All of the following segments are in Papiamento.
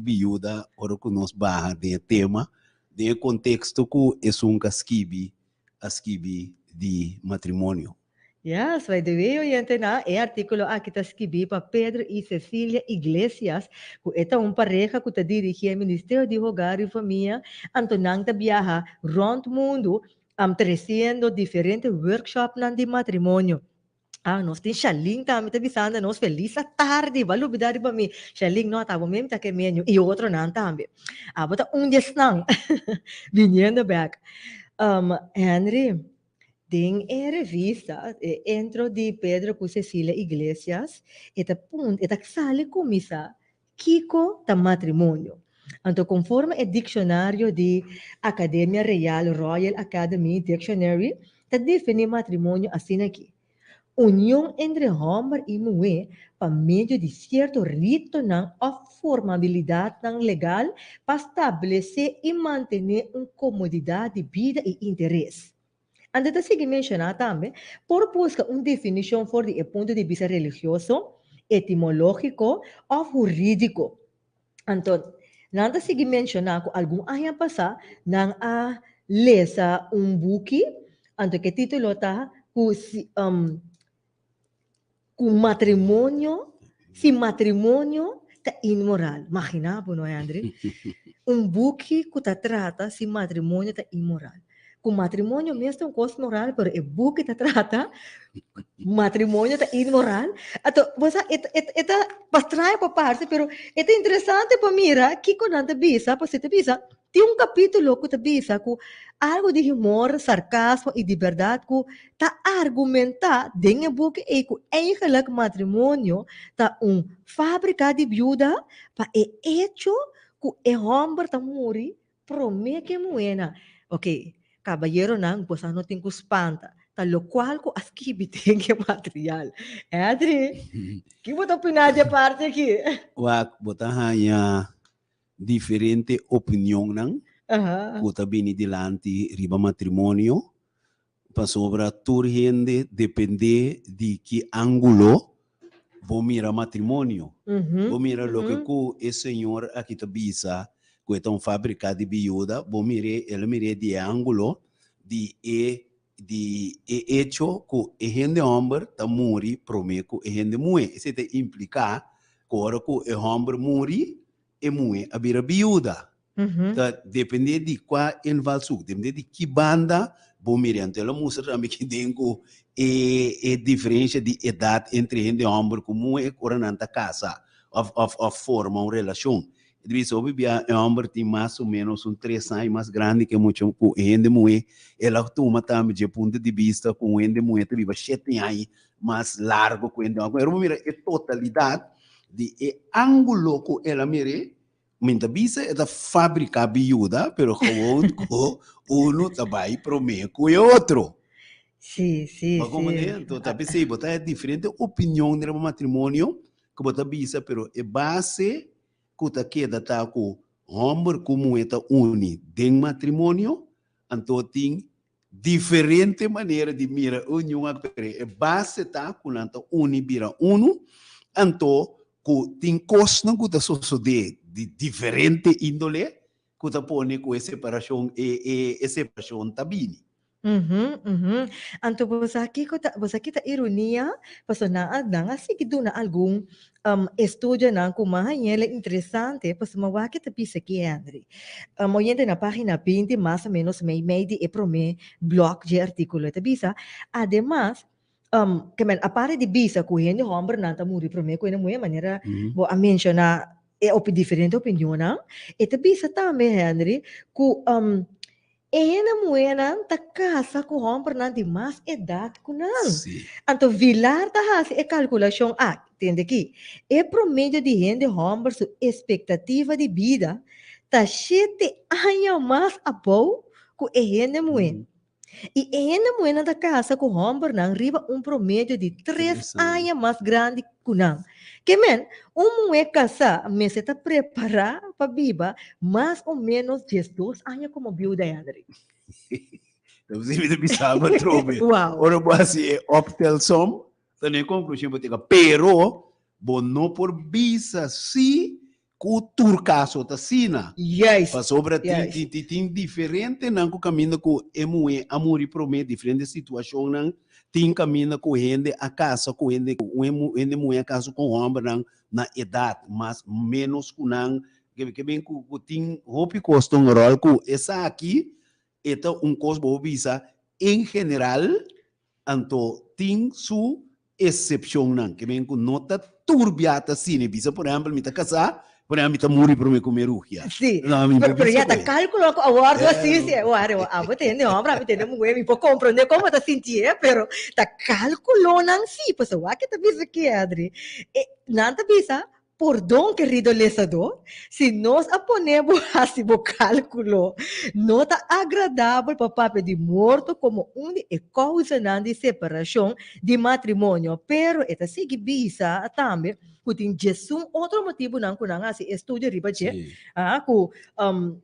biuda ora ku nos baha den e tema, den e konteksto ku esun ku a skibi a skibi di matrimonio. Yes, by the way oyentenan, e artíkulo aki ta skibí pa Pedro i Cecilia Iglesias, ku e ta un pareha ku ta dirigí e Ministerio di Hogar i Famia, anto nan ta biaha rònt mundu tresiendo diferente workshopnan di matrimonio. Ah, nos tin Shalin tambe ta bisando nos felis atardi, bo a lubida riba mi. Shalin, no, ta bo mim ta ke menu i otronan tambe. Abo ta un di esnan biniendo bek. Henry, den e revista, e intro di Pedro ku Cecilia Iglesias, e ta punta, e ta sali kuminsá Kiko ta matrimonio? Anto konforme e dikshonario di Akademia Real, Royal Academy Dictionary, ta definí matrimonio asina aki, Union entre hòmber i muhé pa medio di sierto ritonan òf formabilidatnan legal pa stablesé i mantené un komodidat di bida i interes. Anto ta sigui menshoná tambe, por buska un definishon for di e punto di bista religioso, etimológiko òf hurídiko. Anto, nan ta sigui menshoná ku algun aña pasá nan a lesa un buki, anto ku e título ta ku si Ku matrimonio, si matrimonio ta inmoral. Maginá bo no, Henry? Un buki ku ta trata si matrimonio ta inmoral. Ku matrimonio mes ta un kos moral, pero e buki ta trata matrimonio ta inmoral. Anto, bo sa, e e e ta pa straño pa parse, pero e ta interesante pa mira kiko nan ta bisa, pasobra ta bisa Tin un kapítulo ku ta bisa ku algu di humor, sarkasmo i di bèrdat ku ta argumentá den e buki ei ku eigenlik matrimonio ta un fábrika di biuda pa e echo ku e hòmber ta muri promé ku e muhénan. Oke, kabayeronan, boso no tin ku spanta, ta lokual ku a skibi den e material. Edri, ki bo ta opiná di e parti aki? Wak, bo ta haña diferente opinionnan ku ta bini dilanti riba matrimonio, pasobra tur hende depende di ki angulo bo mira matrimonio. Bo mira loke ku e señor aki ta bisa ku e ta un fabrika di biuda, bo mir'é, el a mir'é di e angulo di e di e echo ku e hende hòmber ta muri promé ku e hende muhé. Esei ta impliká ku ora ku e hòmber muri, e muhé a bira biuda. Ta dependé di kua invalshoek, dependé di ki banda bo mira. Anto el a mustra tambe ki den ku e e diferensha di edat entre hende hòmber ku muhé ora nan ta kasa òf òf òf forma un relashon. E ta bisa hopi bia e hòmber tin mas o ménos un tres aña mas grandi ku e mucha ku e hende muhé. El a tuma tambe dje punto di bista ku un hende muhé ta biba shete aña mas largo ku hende hòmber. Pero bo mira e totalidat Di e ángulo ku el a mir'é, mi ta bisa e ta fabriká biuda, pero gewoon ku unu ta bai promé ku e otro. Sí, sí, Bo sí. komprendé? Anto ta p'esei bo ta e diferente opinion riba matrimonio ku bo ta bisa, pero e base ku ta keda ta ku hòmber ku muhé ta uni den matrimonio, anto tin Diferente manera di mira e union aki, pero e base ta ku nan ta uni bira unu, anto ku tin kosnan ku ta sosodé di diferente índole ku ta pone ku e separashon e e separashon ta bini. Anto bo sa kiko ta bo sa ki ta ironia? Pasobra nan a nan a sigui duna algun Estudionan ku mas hañ'el interesante pasobra wak ke ta bisa aki Henry. Oyente na página 20 mas o ménos meimei di e promé blòk dje artíkulo e ta bisa, Ademas, ke men aparte di bisa ku hende hòmbernan ta muri promé ku hende muhé manera bo a menshoná e diferente opinionnan, e ta bisa tambe Henry ku E hende muhénan ta kasa ku hòmbernan di mas edat ku nan. Sí. Anto Vilar ta hasi e kalkulashon aki, tende aki, e promedio di hende hòmber su espektativa di bida ta shete aña mas abou ku e hende muhé. I e hende muhénan ta kasa ku hòmbernan riba un promedio di tres aña mas grandi ku nan. Ke men, un muhé kasá mester ta prepará pa biba mas o ménos 12 aña komo biuda, Henry. Ta p'esei mi ta bisa bo atrobe. Wow. Ora bo hasi e optelsom, ta na e konklushon bo ta yega. Pero, bo no por bisa si. Ku tur kaso ta asina. Juist. Pasobra tin, Juist. tin, tin, tin diferentenan ku kaminda ku e muhé a muri promé, diferente situashonnan, tin kaminda ku hende a kasa ku hende, ku un mu- hende muhé a kasa ku hòmbernan na edat mas ménos ku nan, ke ke ben ku ku tin hopi kos ta un ròl ku esaki e ta un kos bo por bisa en general, anto tin su Excepcionnan, ke men ku no ta tur bia ta asina. Bisa por ehempel mi ta kasá, por ehempel mi ta muri promé ku mi rugia. Sí, No, mi pero, por pero bisa ya ta ku e. calculo ku awor Eh, así, sí, ware, abo ta hende homber, ami ta hende muhé, mi por comprende como ta sintié, pero ta calculonan sí, pasobra wak ke ta bisa ki, Adri. E, nan ta bisa, Pordon, kerido lesadó, si nos a pone bo hasi bo kálkulo. No ta agradabel pa papia di morto komo un di e kousanan di separashon di matrimonio, pero e ta sigui bisa tambe ku tin djesun otro motibunan ku nan hasi estudio riba dje, ku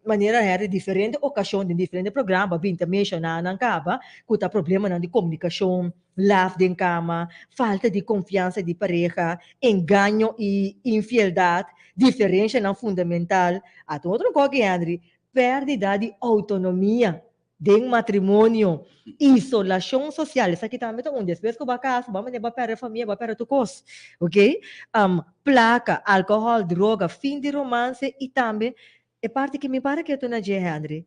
manera hèr di diferente okashon den diferente programa bin ta menshoná nan kaba, ku ta problemanan di komunikashon, laf den kama, falta di konfiansa di pareha, engaño i infieldat, diferenshanan fundamental, ata un otro koki Henry, pèrdida di outonomia den matrimonio, isolashon sosial, esaki tambe ta un, despues ku bo a kasa bo a manera bo a pèrdè famia, bo a pèrdè tur kos, ok, plaka, alkohòl, droga, fin di romanse i tambe e parti ki mi para ketu na dje Henry,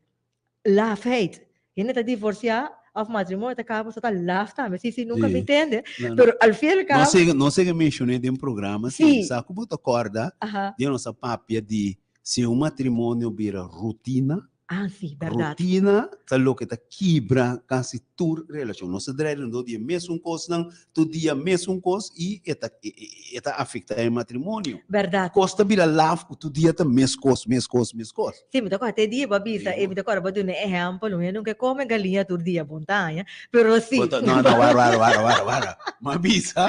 Lafheid. Hende ta divorciá of matrimonio ta caba pasobra ta laf tambe. Si, si, nunca mi tende. Pero al fin y al cabo. Nos a mencioné den programa, si, sa cu bo ta corda, den nos a papia di si un matrimonio bira rutina. Ah, si, berdad. Rutina ta loke ta kibra casi tur relacion. Nos ta draai rondó di e mesun cosnan, tur dia mesun cos y e ta, e ta afecta e matrimonio. Berdad. Cos ta bira laf cu tur dia ta mescos, mescos, mescos. Sí, mi ta kòrda te dia bo a bisa, e mi ta kòrda bo a duna e ehèmpel, un hende no ke kome galiña tur dia, bon ta haña, pero si. Bo ta, no, no, wara, wara, wara, wara, wara. Mi a bisa,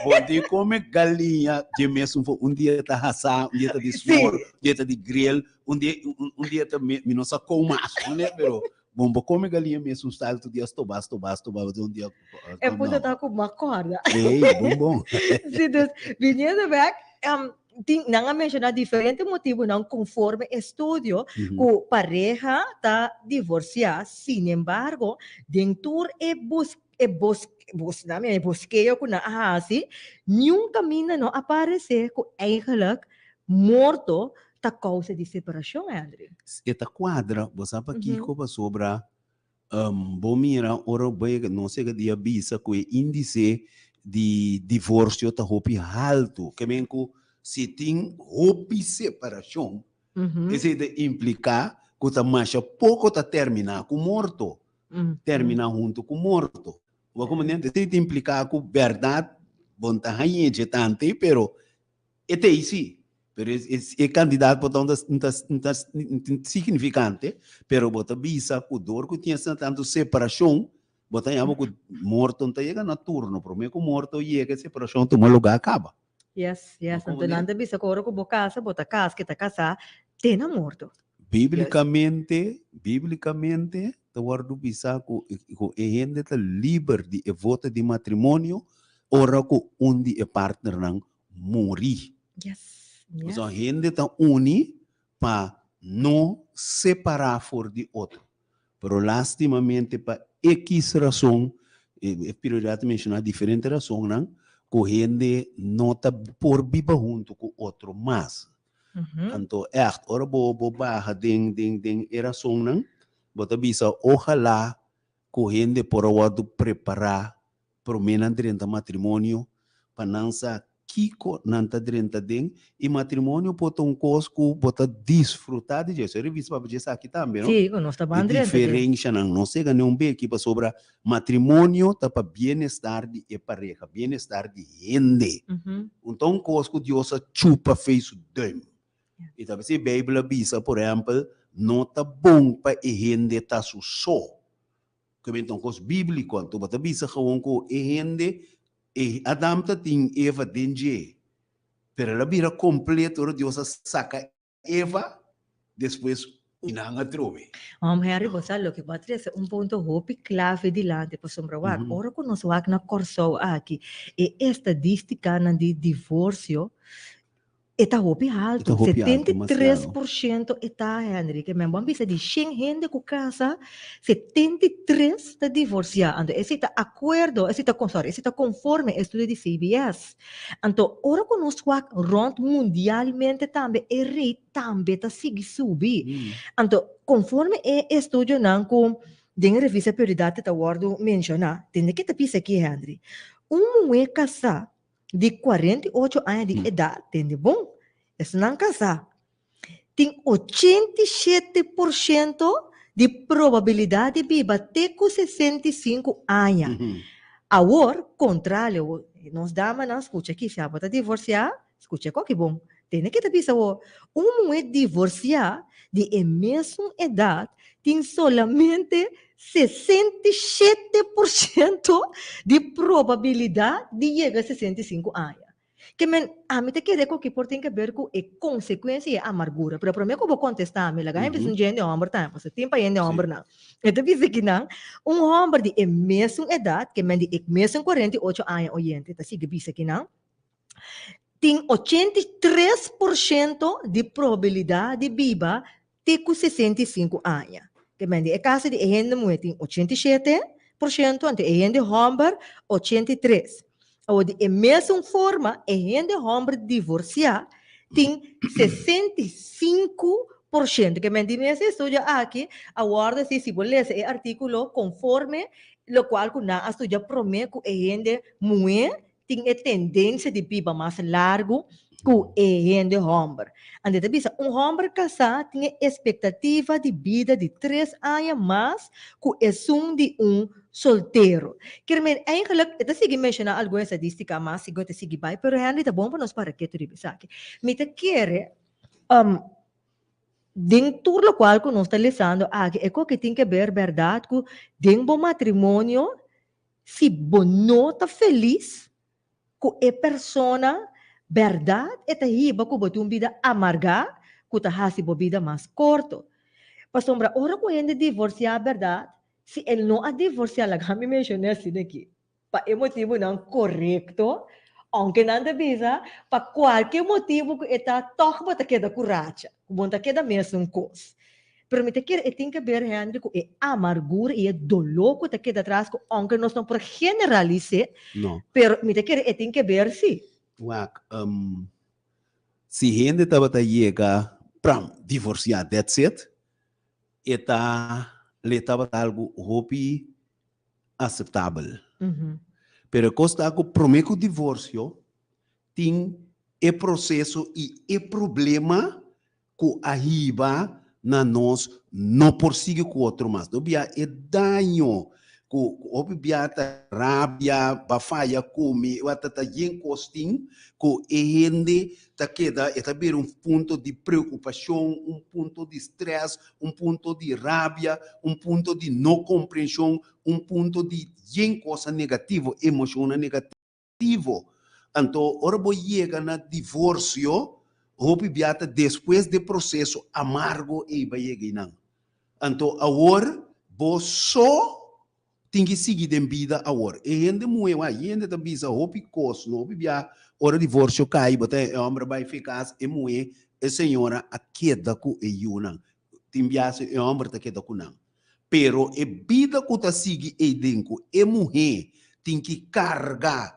bo tin kome galiña dje mesun for, un dia ta hasá, un dia ta di smor, un dia ta di grill, un dia, un dia ta, mi no sa kon mas, pero bon bo kome galiña mesun style tur dia, stobá, stobá, stobá, un dia. E punto ta ku mi a kòrda. Ey, bon, bon. Sí, dus, biniendo bèk, tin nan a menshoná diferente motibunan konforme estudio ku pareha ta divorsiá, sinembargo den tur e bus e bos bos nan e boskeo ku nan a hasi niun kaminda no a paresé ku eigenlijk morto ta kousa di separashon, Andry. E ta kuadra, bo sa pakiko? Pasobra Bo mira ora bo yega, nos yega di a bisa ku e índise di divorsio ta hopi haltu. Ke men ku si tin hopi separashon, esei ta impliká ku ta masha poko ta terminá ku morto, terminá huntu ku morto. Bo a komprendé? Esei ta impliká ku bèrdat bo no ta hañ'é dje tantu ei, pero E ta ei sí, pero e kantidat por ta un ta un ta signifikante, pero bo ta bisa ku dor ku tin asina tantu separashon, bo ta yama ku morto no ta yega na turno, promé ku morto yega e separashon tuma lugá kaba. Yes, yes, anto nan ta bisa ku ora ku bo kasa, bo ta kasa, ke ta kasá te na morto. Bíblikamente, bíblikamente ta wòrdu bisá ku ku e hende ta liber di e voto di matrimonio ora ku un di e partnernan muri. Yes, yes. Pasobra hende ta uni pa no separá for di otro. Pero lastimamente pa ekis rason, e periodista ta menshoná diferente rasonnan, ku hende no ta por biba huntu ku otro mas. Anto ègt ora bo bo baha den den den e rasonnan, bo ta bisa ojalá ku hende por a wòrdu prepará promé nan drenta matrimonio pa nan sa kiko nan ta drenta den i matrimonio por ta un kos ku bo ta disfrutá di dje. So e revista papia dje esaki tambe no. Sí, ku nos ta ban E drenta den. diferenshanan no sega ni un beki pasobra matrimonio ta pa bienestar di e pareha, bienestar di hende. Un ta un kos ku Dios a chupa fei su duim. I ta p'esei Beibel a bisa por ehèmpel no ta bon pa e hende ta su so. Ku e ta un kos bíbliko, anto bo ta bisa gewoon ku e hende, e Adam ta tin Eva den dje, pero el a bira kompleto ora Dios a saka Eva, despues uni nan atrobe. Hom Henry, bo sa loke bo a trese un punto hopi klave dilanti pasobra wak, ora ku nos wak na Kòrsou aki, e estadístikanan di divorsio. E ta hopi haltu, E ta hopi haltu, 73 demasiado. por shento e ta, Henry. Ke men bo a bisa di shen hende ku kasa, 73 ta divorsiá. Anto esei ta akuerdo, esei ta, sorry, esei ta konforme e estudio di CBS. Anto ora ku nos wak rònt mundialmente tambe e rate tambe ta sigui subi. Anto konforme e estudionan ku den e revista Prioridad ta wòrdu menshoná, tende ke ta bisa aki, Henry, un muhé kasá di 48 aña di edat, tende bon, esnan kasá, tin 87% di probabilidat di biba te ku 65 aña. Awor, kontrali, nos damanan skucha aki, si abo ta divorsiá, skucha e koki bon, tende ke ta bisa awor, un muhé divorsiá di e mesun edat tin solamente 67% di probabilidat di yega 65 aña. Ke men, ami ta kere ku aki por tin ke ber ku e konsekuensia i e amargura. Pero promé ku bo kontestá mi, laga hende bisa un dje hende hòmber tambe, pasobra tin pa hende hòmbernan. E ta bisa kinan, un hòmber di e mesun edat, ke men di e mesun 48 aña oyente ta sigui bisa kinan, tin 83% di probabilidat di biba te ku 65 aña. Ke men di e kaso di e hende muhé tin 87%, anto e hende hòmber 83. Awor di e mesun forma e hende hòmber divorsiá tin 65%. Ke men di mes e estudio aki a wòrdu hasi si bo lesa e artíkulo konforme lokual ku nan a studia promé ku e hende muhé tin e tendensia di biba mas largu ku e hende hòmber. Anto e ta bisa, un hòmber kasá tin e espektativa di bida di tres aña mas ku esun di un soltero. Kier men, eigenlijk e ta sigui menshoná algun estadístika mas segun e ta sigui bai, pero Henry ta bon pa nos para ketu riba esaki. Mi ta kere den tur lokual ku nos ta lesando aki, e koki tin ke ber bèrdat ku den bo matrimonio Si bo no ta felis ku e persona, bèrdat e ta hiba ku bo tin un bida amargá ku ta hasi bo bida mas korto. Pasobra ora ku hende divorsiá, bèrdat, si e no a divorsiá, laga mi menshoná asina aki, pa e motibunan korekto, ounke nan ta bisa pa kualke motibu ku e ta, tòg bo ta keda ku racha, ku bo no ta keda mesun kos. Pero mi ta kere e tin ke ber, Henry, ku e amargura i e doló ku ta keda atras ku ounke nos no por generalis'é, No. pero mi ta kere e tin ke ber sí. Wak, si hende tabata yega pram divorsiá, that's it, e ta le tabata algu hopi aseptabel. Pero e kos ta ku promé ku divorsio tin e proseso i e problema ku a hiba na nos no por sigui ku otro mas. No bia e daño ku hopi bia ta rabia, ba faya ku mi, wata ta yen kos tin ku e hende ta keda, e ta bira un punto di preokupashon, un punto di strès, un punto di rabia, un punto di no komprenshon, un punto di yen kosa negativo, emoshonnan negativo. Tivo. Anto ora bo yega na divorsio, hopi bia ta despues di e proseso amargo ei ba yega einan. Anto awor bo so tin ki sigui den bida awor. E hende muhe wak, e hende ta bisa hopi kos no, hopi bia ora divorsio kai bo ta e homber bai fi kas, e muhe, e señora a keda ku e yunan. Tin bia si e homber ta keda ku nan. Pero e bida ku ta sigui ei den ku e muhé tin ki karga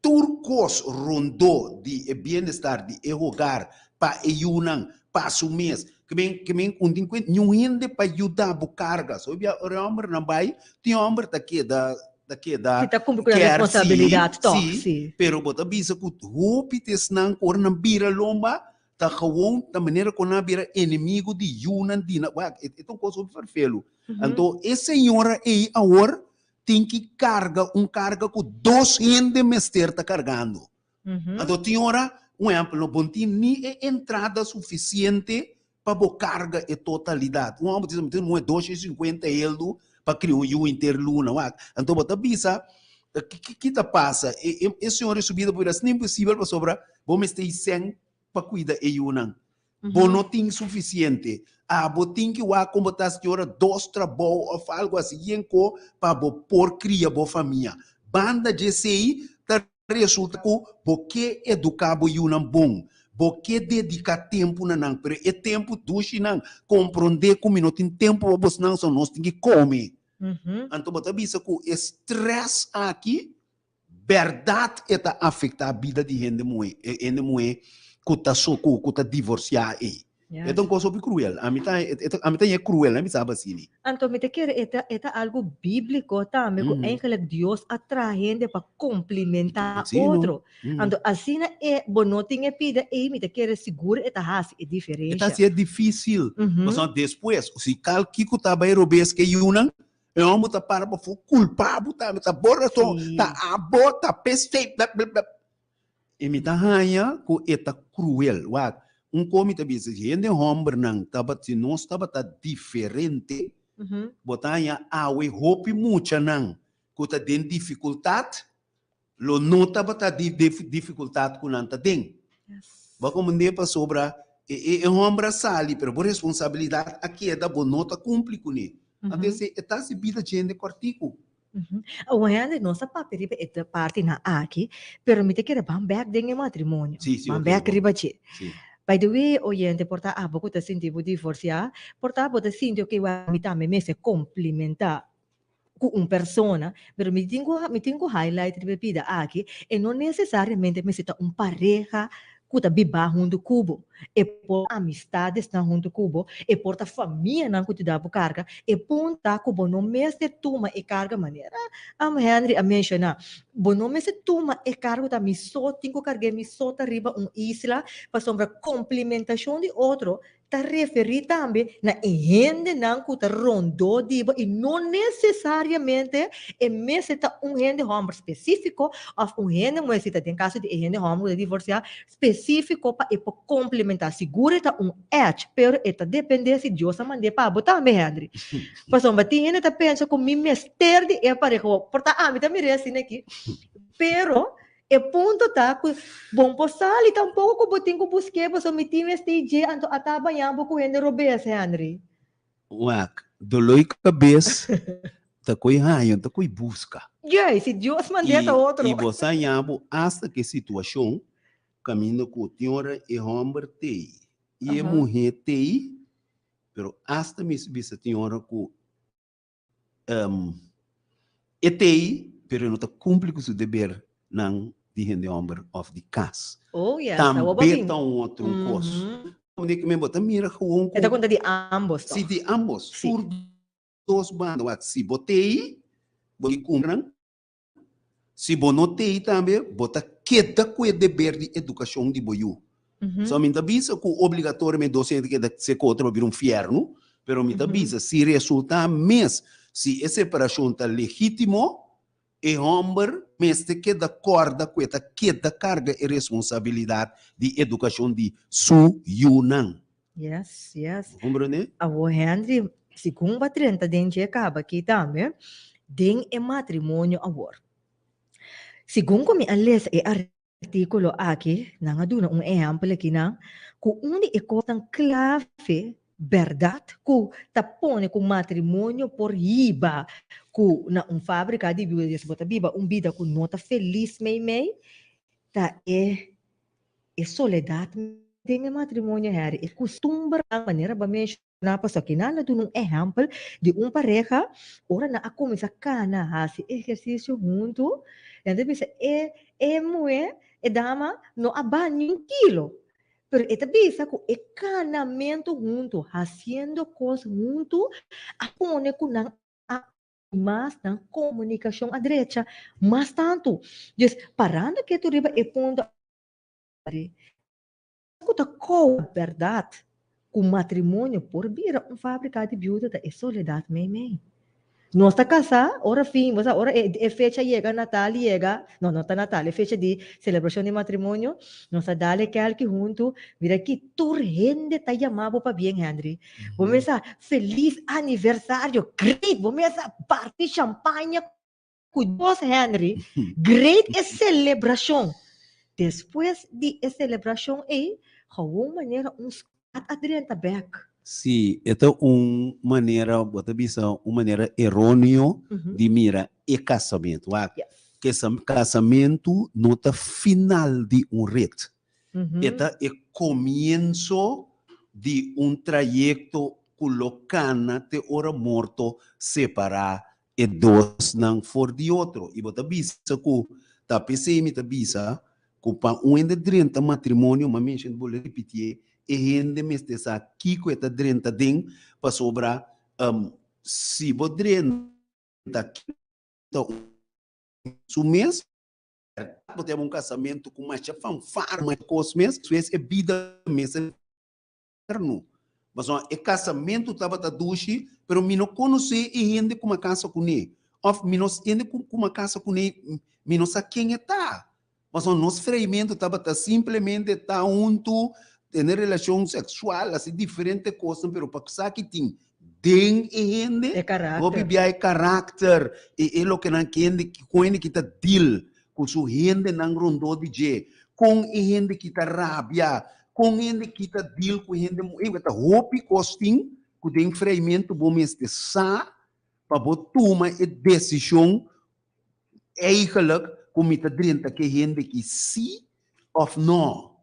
tur kos rondó di e bienestar di e hogar pa e yunan, pa su mes. Ke men, ke men un tin kuenta niun hende pa yuda bo karga. So bia ora e hòmbernan bai, tin hòmber ta keda, ta keda Si ta kumpli ku nan kèr, si, responsabilidat tòg, si, si. pero bo ta bisa ku hopi ta esnan ku ora nan bira lomba, Ta gewoon ta manera ku nan a bira enemigo di yunan di nan. Wak, e ta un kos hopi ferfelu. Anto e señora ei awor tin ki karga un karga ku dos hende mester ta kargando. Anto tin ora, un ehèmpel, no bo no tin ni e entrada sufisiente pa bo karga e totalidat. Un hòmber ta bisa mi tin muhe 250 eldu pa kria un yu henter luna. Wak, anto bo ta bisa ki ta pasa? E señora su bida por bira asina imposibel pasobra bo mester i sèn pa kuida e yunan. Bo no tin sufisiente. Abo tin ki wak kon bo ta hasi ora dos trabou òf algu asi yen ko pa bo por kria bo famia. Banda dje esei ta resulta ku bo ke eduká bo yunan bon. Bo ke dediká tempu na nan, pero e tempu dushi nan komprondé ku mi no tin tempu pa bosnan, so nos tin ki kome. Anto bo ta bisa ku e strès aki bèrdat e ta afektá bida di hende muhé, e hende muhé ku ta so ku ku ta divorsiá ei. E ta un kos hopi kruel. Ami ta ami ta ñe kruel, mi bisa asina. Anto mi ta kere e ta e ta algu bíbliko tambe ku eigenlijk Dios a traha hende pa komplimentá otro. Anto asina e bo no tin e pida ei mi ta kere sigur e ta hasi e E ta diferensha. hasi e difísil. Pasobra despues si kal kiko ta bai robes ku e yunan, e hòmber ta para pafó kulpa bo tambe, ta bo rason, ta abo, ta p'esei, bla bla bla. I mi ta haña ku e ta kruel. Wak, un kos mi ta bisa, si hende hòmbernan tabata, si nos tabata diferente, bo ta haña awe hopi muchanan ku ta den difikultat, lo no tabata di difikultat ku nan ta den. Bo a komprendé? Pasobra e hòmber a sali, pero bo responsabilidat a keda, bo no ta kumpli kuné. Anto esei e ta hasi bida djende kòrtiku. Awor Henry, nos a papia riba e partinan aki, pero mi ta kere ban bek den e matrimonio. Sí, sí, Ban ok, bek bon. riba dje. Sí. By the way, oyente, por ta abo ku ta sinti bo divorsiá, por ta bo ta sinti, ok, wèl, mi tambe mester komplimentá ku un persona, pero mi tin ku mi tin ku highlight riba e bida aki, e no nesesariamente mester ta un pareha ku ta bibá huntu ku bo. E por ta amistadesnan huntu ku bo, e por ta famianan ku ta yuda bo karga. E punto ta ku bo no mester tuma e karga manera Henry a menshoná. Bo no mester tuma e karga ku ta mi so tin ku karg'é, mi so ta riba un isla, pasobra komplimentashon di otro ta referí tambe na e hendenan ku ta rondó di bo i no nesesariamente e mester ta un hende hòmber spesífiko òf un hende muhé, si ta den kaso di e hende hòmber ku ta divorsiá, spesífiko pa e por komplementá. Sigur e ta un edge, pero e ta dependé si Dios a mand'é pa bo tambe, Henry. Pasobra tin hende ta pensa ku mi mester di e pareha, por ta ami ta mir'é asina aki, pero E punto ta ku bon por sali tampoko ku bo tin ku busk'é pasobra mi tin mester dje anto a ta bañá bo ku hende robes, Henry. Wak, doloi kabes ta ko'i haña, ta ko'i buska. Juist, si Dios mand'é ta otro. I bo sa haña bo asta ku e situashon kaminda ku tin ora e hòmber t'ei i e muhé t'ei, pero asta mi bisa tin ora ku E t'ei, pero e no ta cumpli cu su debernan di hende homber of di cas. Oh yes, awo bo Tambe bin. ta un otro un cos. Di ki men bo ta mira gewoon E ta cu. conta di ambos Si, toch? di ambos. Si. Tur dos banda. Wak, si bo t'ei, bo di cumpli nan. Si bo no t'ei tambe, bo ta keda ku e deber di edukashon di bo yu. So mi ta bisa ku obligatoriamente dos hende keda se ku otro pa bira un fièrnu, pero mi ta bisa si resultá mes si e separashon ta legítimo, e hòmber mester keda kòrda ku e ta keda karga e responsabilidat di edukashon di su yunan. Yes, yes. Bo komprendé? Awor Henry, segun bo a drenta den dje kaba aki tambe, den e matrimonio awor. Segun ku mi a lesa e artíkulo aki, nan a duna un ehèmpel akinan, ku un di e kosnan klave, bèrdat, ku ta pone ku matrimonio por hiba ku na un fábrika di biuda, des bo ta biba un bida ku no ta felis meimei, ta e E soledat den e matrimonio heri, e kustumbernan, manera bo a menshoná, pasobra kinan la duna un ehèmpel di un pareha ora nan a kuminsá kana hasi ehersisio huntu, nan ta bisa e e muhé, e dama no a baha niun kilo, pero e ta bisa ku e kanamentu huntu, hasiendo kos huntu a pone ku nan a mas nan komunikashon a drecha mas tantu. Dus parando ketu riba e punto aki, ku ta kou bèrdat ku matrimonio por bira un fábrika di biuda ta e soledat meimei. Nos ta kasá ora fin, bo sa ora e fecha yega, Natal yega, no, no ta Natal, e fecha di selebrashon di matrimonio, nos ta dal e kèlki huntu, mira aki tur hende ta yama bo pabien, Henry. Bo mesa feliz aniversario, great, bo mesa parti champaña cu Dios, Henry. Great e celebracion. Despues di e celebracion ey, gewoon manera un squad a drenta bek. Sí, e ta un manera, bo ta bisa un manera eroneo di mira e casamentu. Wak, casamentu no ta final di un ret. E ta e komienso di un trayekto ku lo kana te ora morto separá e dosnan for di otro. I bo ta bisa ku ta p'esei mi ta bisa ku pa un hende drenta matrimonio, m'a mensha bo lo ripitié, e hende mester sa kiko e ta drenta den, pasobra si bo drenta ta su mes, bo ta heba un kasamentu ku masha fanfara, masha kos mes, despues e bida mes ta eterno. Pasobra e kasamentu tabata dushi, pero mi no konosé e hende ku mi a kasa kuné. Òf mi no hende ku mi a kasa kuné, mi no sa ken e ta. Pasobra nos freimentu tabata simplemente ta huntu, tene relashon seksual, hasi diferente kosnan, pero pa sa ki tin den e hende, E karakter. hopi bia e karakter, e e loke nan kende, kon hende ki ta deal ku su hendenan rondó di dje, kon e hende ki ta rabia, kon hende ki ta deal ku hende muhé, ta hopi kos tin ku den freimentu bo mester sa pa bo tuma e desishon eigenlijk ku mi ta drenta ku e hende ki sí òf nò.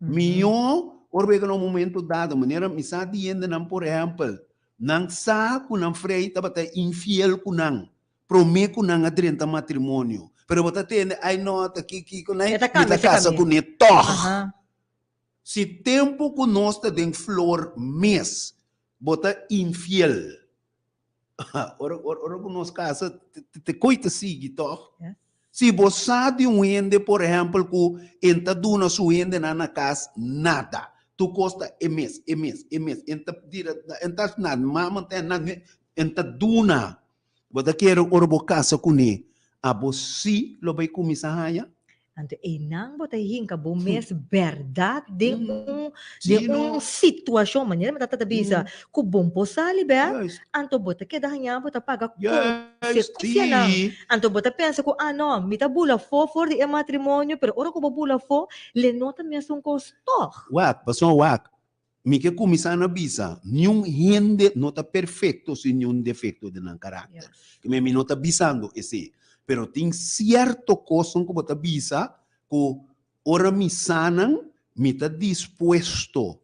Mihó ora bo yega na un momento dado, manera mi sa di hendenan por ehèmpel, nan sa ku nan frei tabata infiel ku nan promé ku nan a drenta matrimonio, pero bo ta tende, ai no, ta ki kiko nai, E ta mi kambia ta su kasa kaminda. kuné tòg. Aha. Si tempu ku nos ta den flor mes, bo ta infiel. Ora, ora, ora ku nos kasa, te, te, te koi ta sigui tòg. Yes. Si bo sa di un hende, por ehèmpel, ku en ta duna su hendenan na kas nada, tur kos ta e mes, e mes, e mes, en ta dira, en ta hasi nada, mama ta nada, en ta duna. Bo ta kere ora bo kasa kuné, abo sí lo bai kuminsá haña? Anto einan bo ta hinka bo mes bèrdat den un Sí, den un no. situashon, manera mi tata ta bisa, ku bon por sali bèk, Juist. anto bo ta keda haña bo ta paga Juist, konsekuensianan. sí. Anto bo ta pensa ku, ah no, mi ta bula afó for di e matrimonio, pero ora ku bo bula afó, le no ta mesun kos tòg. Wak, pasobra wak, Mi ke kuminsá na bisa, niun hende no ta perfekto sin niun defekto den nan karakter. Ke men mi no ta bisando esei, pero tin sierto kosnan ku bo ta bisa ku ora mi sa nan, mi ta dispuesto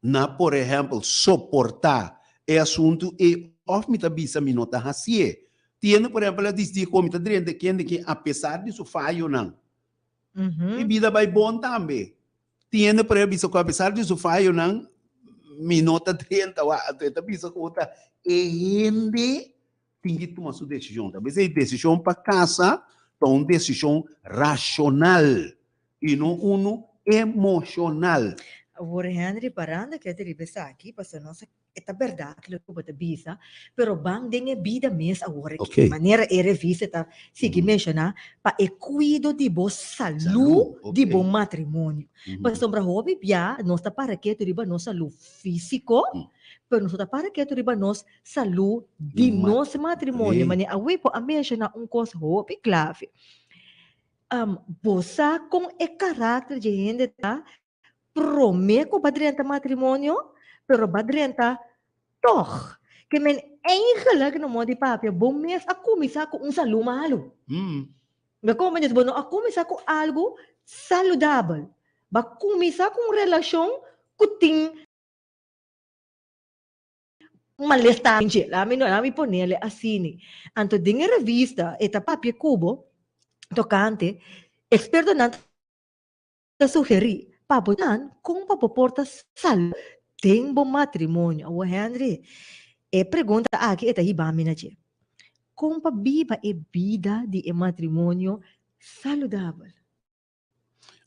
na, por ehèmpel, soportá e asuntu ei òf mi ta bisa mi no ta hasié. Tin hende, por ehèmpel, a disidí ku mi ta drenta kende ke apesar di su fayonan, e bida bai bon tambe. Tin hende por a bisa ku apesar di su fayonan, mi no ta drenta wak. Anto e ta bisa ku ta e hende tin ki tuma su desishon. Ta bisa e desishon pa kasa ta un desishon rashonal i no unu emoshonal. Awor Henry, parando ke ta riba esaki, pasobra nos a E ta berdad loke bo ta bisa, pero ban den e bida mes awor aki. Oké. Manera e revista ta sigui menshoná, pa e kuido di bo salú Salú, di oké. bo matrimonio. Pasobra hopi bia nos ta para ketu riba nos salú físiko, pero nos no ta para ketu riba nos salú di Di ma- nos matrimonio. Oké. Manera awe bo a menshoná un kos hopi klave. Bo sa kon e karakter dje hende ta promé ku ba drenta matrimonio, pero ba drenta tòg. Ke men eigenlijk na modo di papia, bo mes a kuminsá ku un salú malu. Bo komprendé? Bo no a kuminsá ku algu saludabel. Bo a kuminsá ku un relashon ku tin malestar den dje. Laat mi no, laat mi ponele asini. Anto den e revista e ta papia ku bo tokante ekspertonan ta sugerí pa bo nan kon pa bo por ta salú den bo matrimonio. Awor Henry, e pregunta aki e ta hiba mi na dje. Kon pa biba e bida di e matrimonio saludabel?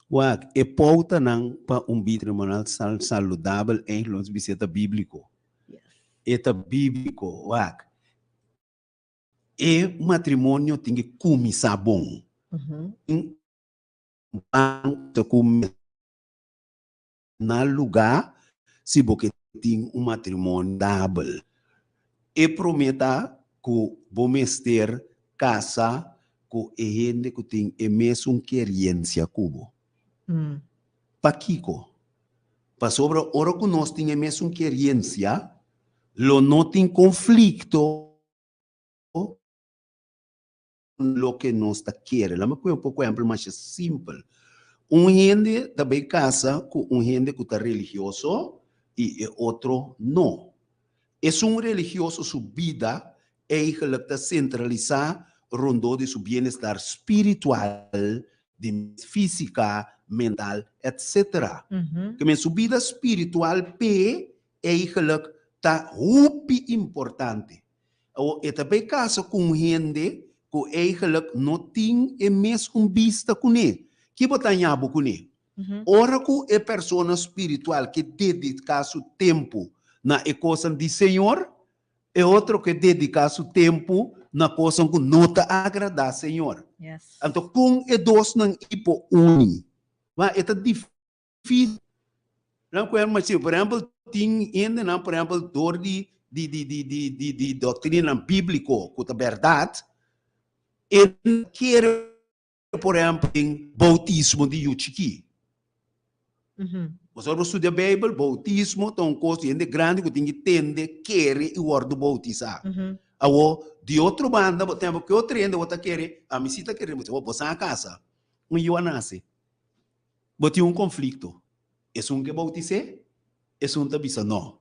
Wak, e poutanan pa un bida matrimonial saludabel eigenlijk nos bisa e ta bíbliko. E ta bíbliko. Wak, e matrimonio tin ke kuminsá bon. Tin Ban ta ku na lugá si bo ke tin un matrimonio stabel. E promé ta ku bo mester kasa ku e hende ku tin e mesun keriensia ku bo. Pakiko? Pasobra ora ku nos tin e mesun keriensia, lo no tin konflikto. Loke nos ta kere. Lami pone un poko ehempel masha simpel. Un hende ta bay casa cu un hende cu ta religioso y e otro no. Esun religioso su bida eigenlijk ta centralisa rondó di su bienestar spiritual, di fisica, mental, etc. Ke men su bida spiritual p'e eigenlijk ta hopi importante. Awor e ta bay casa cu un hende cu eigenlijk no tin e mes un bista cune. Ki bo ta haña bo cune? Ora cu e persona spiritual ke dedica su tempo na e cosnan di Señor, e otro ke dedica su tempo na cosnan cu no ta agrada Señor. Anto con e dosnan ei por uni? Ma e ta difícil. Nan ku hermano si, por ehempel, tin hendenan, por ehempel, dor di di di di di di di doctrinanan bíblico ku ta bèrdat, e no kere, por ehempel, den boutismo di yu chikí. Pasobra bo studia Beibel, boutismo ta un kos di hende grandi ku tin ki tende, kere i wòrdu boutisá. Awor, di otro banda, bo tempu ku otro hende bo ta kere, ami si ta kere, bo bo sa kasa, un yu a nase. Bo tin un konflikto. Esun ke boutis'é, esun ta bisa no.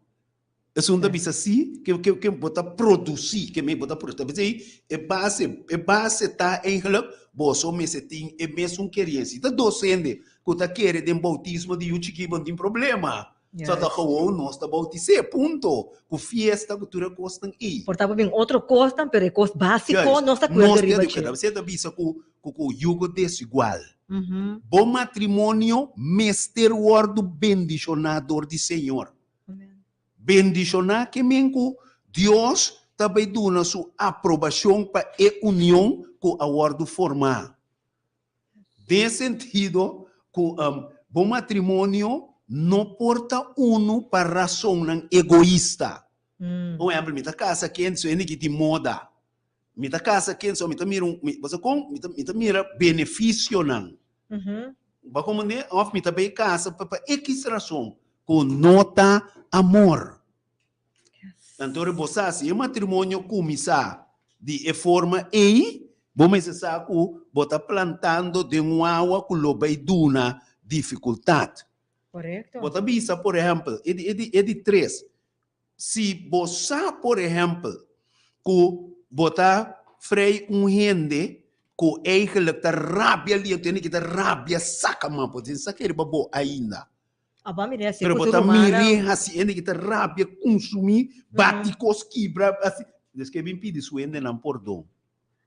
Esun ta bisa sí, ke ke ke bo ta produsí, ke me bo ta produsí. Ta bisa ei, e base, e base ta eigenlijk boso mester tin e mesun keriensia. Ta dos hende ku ta kere den boutismo di yu chikí bo no tin problema. Sa ta gewoon nos ta boutis'é, punto. Ku fiesta, ku tur e kosnan ei. Por ta bin otro kosnan, pero e kos básiko nos ta kuerdo riba dje. Nos ta bisa ku ku yugo desigual. Bo matrimonio mester wòrdu bendishoná dor di Señor. Bendishoná ke men ku Dios ta bai duna su aprobashon pa e union ku a wòrdu formá. Den sentido ku bo matrimonio no por ta unu pa rasonnan egoista. Por ehèmpel, mi ta kasa ken so hende ki tin moda. Mi ta kasa ken so mi ta mira un, bo sa kon? Mi ta mi ta mira benefisionan. Bo a komprendé? Òf mi ta bai kasa pa pa ekis rason ku no ta amor. Anto ora bo sa si e matrimonio kuminsá di e forma ei, bo mester sa ku bo ta plantando den un awa ku lo bai duna difikultat. Korekto. Bo ta bisa, por ehèmpel, e di e di e di tres, si bo sa, por ehèmpel, ku bo ta frei un hende ku eigenlijk ta rabia lief, tene ki ta rabia saka man, por tin sa kere pa bo ainda. Aba mir'é hasi Pero ku bo su ta rumannan. mir'é hasi hende ki ta rabia, kunsumí, bati kos, kibra, hasi. Des ke bin pidi su hendenan pordon.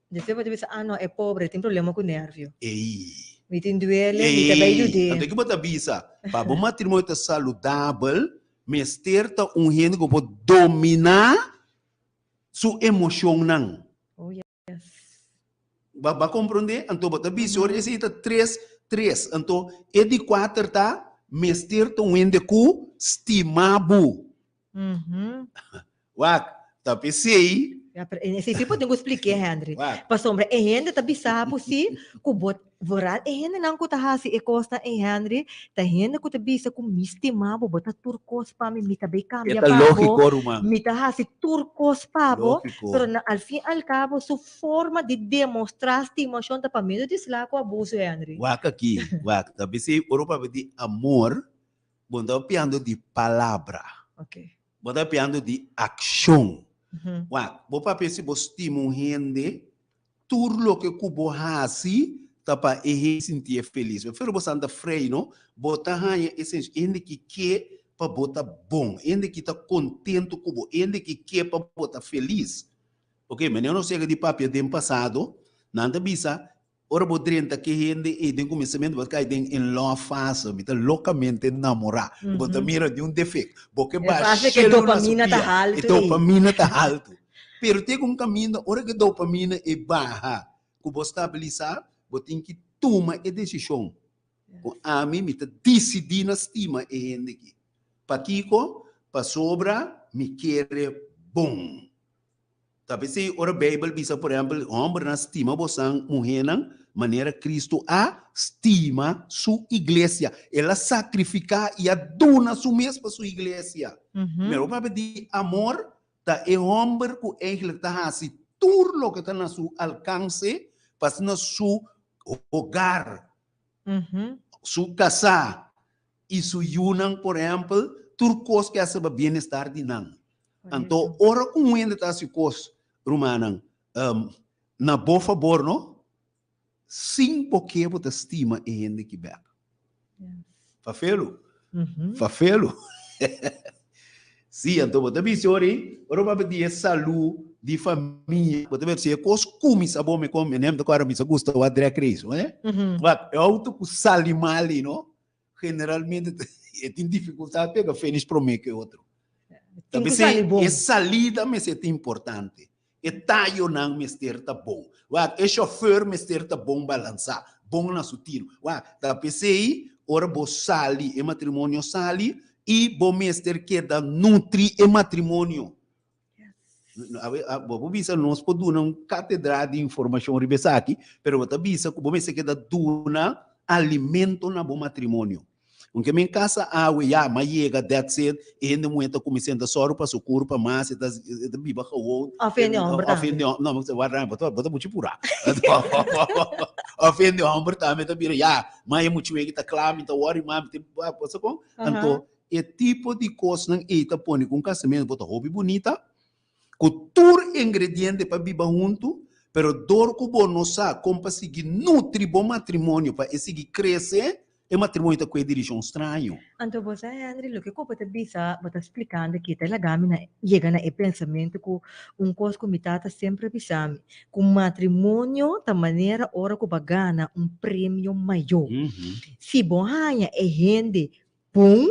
Despues bo ta bisa, ah no, e pobre tin problema ku nervio. Ey. Mi tin duele, mi ta bai Ey. yud'é. Anto ke bo ta bisa? Pa bo matrimonio ta saludabel, mester ta un hende ku por dominá su emoshonnan. Oh yes. Ba ba comprende? Anto bo ta bisa ora esei ta tres tres. Anto e di kuater ta mester ta un hende ku stima bo. Wak, ta p'esei. Ya, pero en esei sí bo tin ku splik'é, Henry. Wak. Pasobra e hende ta bisa bo sí ku bo Vooral e hendenan ku ta hasi e kosnan ei, Henry, ta hende ku ta bisa ku mi stima bo, bo ta tur kos pa mi, mi ta bay E kambia ta pa bo, lógiko, ruman. mi ta hasi tur kos pa bo, Lógiko. pero na al fin al kabo su forma di demostrá stimashon ta pa medio di sla ku abuso, Henry. Wak aki, wak. Ta bisa ora bo papia di amor, bo no ta papiando di palabra. Oké. Bo ta papiando di akshon. Wak, bo papia si bo stima un hende, Tur loke ku bo hasi ta pa e hende sintié felis. Pero bo santa frei no, bo ta haña e sensacion, e hende ki ke pa bo ta bon, e hende ki ta kontentu ku bo, e hende ki ke pa bo ta felis. Ok, manera nos yega di papia den pasado, nan ta bisa, ora bo drenta ke hende ei den kuminsamentu bo ta kai den in love fase, mi ta lokamente namorá, bo ta mira niun defekto, bo ke E baha fase ke shelu na su dopamina ta pia, e haltu ei. dopamina ta haltu. Pero te ku un kaminda ora ku e dopamina e baha ku bo stabilisá, bo tin ki tuma e desishon ku ami mi ta disidí na stima e hende aki. Pakiko? Pasobra mi kere bon. Ta p'esei ora Beibel bisa por ehèmpel, hòmbernan stima bosan muhénan manera Kristu a stima su iglesia. El a sakrifiká i a duna su mes pa su iglesia. Mira, bo papia di amor Ta e hòmber ku eigentlik ta hasi tur loke ta na su alkanse pa asina su hogar Su kasá i su yunan, por ehèmpel, tur kos ke hasi pa bienestar di nan. Anto, ora ku un hende ta hasi kos, rumannan, na bo fabor, no, sin bo ke bo ta stima e hende ki bèk. Fafelu. Fafelu. Sí, anto bo ta bisa ora ei, ora bo papia di e salú di famia, bo ta wak si e kos kuminsá bon, mi kon, mi nem ta kòrda mi sa gusta wak drag race, no e? Wak, e outo ku sali mal ei, no, generalmente e tin difikultat pega finish promé ku e otro. Tin ku sali bon. E salida mester ta importante. E tayonan mester ta bon. Wak, e chauffeur mester ta bon balansá, bon na su tiro. Wak, ta p'esei ora bo sali, e matrimonio sali, i bo mester keda nutri e matrimonio. Bo por bisa nos por duna un katedra di informashon riba esaki, pero bo ta bisa ku bo mester keda duna alimento na bo matrimonio. Aunke mi casa awe ya, m'a yega, that's it, e hende muhe ta cuminsa ta sòru pa su curpa mas, e ta e ta biba gewoon. Of hende homber Of hende tambe. No, wak bo ta bo ta muchu purá. Of hende homber tambe ta bira, ya, ma e muchu weki ta kla, mi ta worry mas, mi tin, bo sa kon? Anto, e tipo di kosnan ei ta pone ku un kasamentu por ta hopi bunita, ku tur ingrediente pa biba huntu, pero dor ku bo no sa kon pa sigui nutri bo matrimonio pa e sigui krese, e matrimonio ta kue dirishon straño. Anto bo sa, Henry, loke ku bo ta bisa, bo ta splikando aki ta laga mi na yega na e pensamentu ku un kos ku mi tata semper a bisa mi, ku matrimonio ta manera ora ku bo a gana un premio mayó. Si bo haña e hende bon,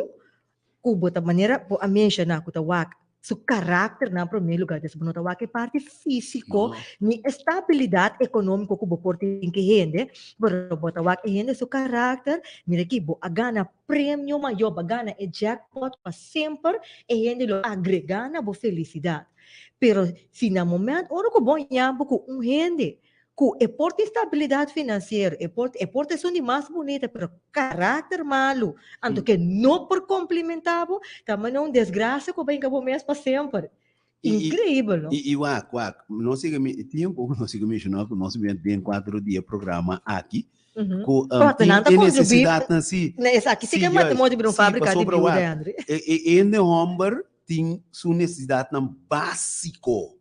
ku bo ta manera bo a menshoná ku ta wak su karakter na promé lugá, des bo no ta wak e parti físiko ni e stabilidat ekonómiko ku bo por tin ku e hende, pero bo ta wak e hende su karakter, mira aki bo a gana premio mayó, bo a gana e jackpot pa semper e hende lo agregá na bo felisidat. Pero si na momento ora ku bo haña bo ku un hende Ku e por tin stabilidat finansiero, e por e por ta esun di mas bunita, pero karakter malu, anto ke no por komplimentá bo, ta manera un desgrasia ku bo hinka bo mes pa semper. Inkreibel, no? I wak, wak, nos sigue mi tiempo ku nos sigue menshoná ku nos bin den kuatro di e programa aki, ku tin e nesesidatnan si. Na esaki si ke matrimonio ta bira un fábrika di biuda, Andry. E hende hòmber tin su nesesidatnan básiko.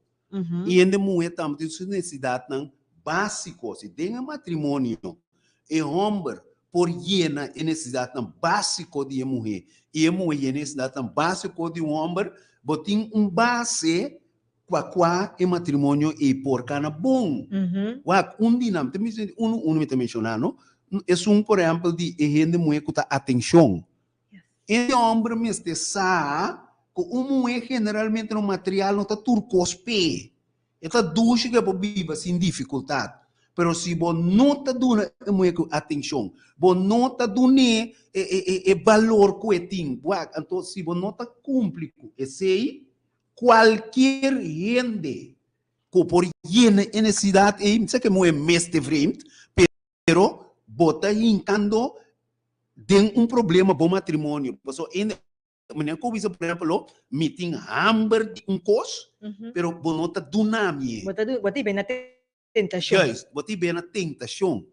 I hende muhé tambe tin su nesesidatnan básiko. Si den e matrimonio e hòmber por yena e nesesidatnan básiko di e muhé i e muhé yena e nesesidatnan básiko di un hòmber, bo tin un base pa kua e matrimonio ei por kana bon. Wak, un di nan, unu unu mi ta menshoná no, esun por ehèmpel di e hende muhé ku ta atenshon. E homber mester sa ku un muhé generalmente no material no ta tur kos p'e. E ta dushi ku e por biba sin difikultat, pero si bo no ta duna e muhé ku atenshon, bo no ta dun'é e balor ku e tin, wak, anto si bo no ta kumpli ku esei, kualkier hende ku por yena e nesesidat ei, mi sa ku e muhé mester vreemd, pero bo ta hinkando den un problema bo matrimonio. Pasobra hende, manera ku bo bisa por ehempel lo, mi tin hamber di un kos, pero bo no ta duna mi e. Bo ta du, bo ta ibe na tentashon. Juist, bo ta ibe na tentashon.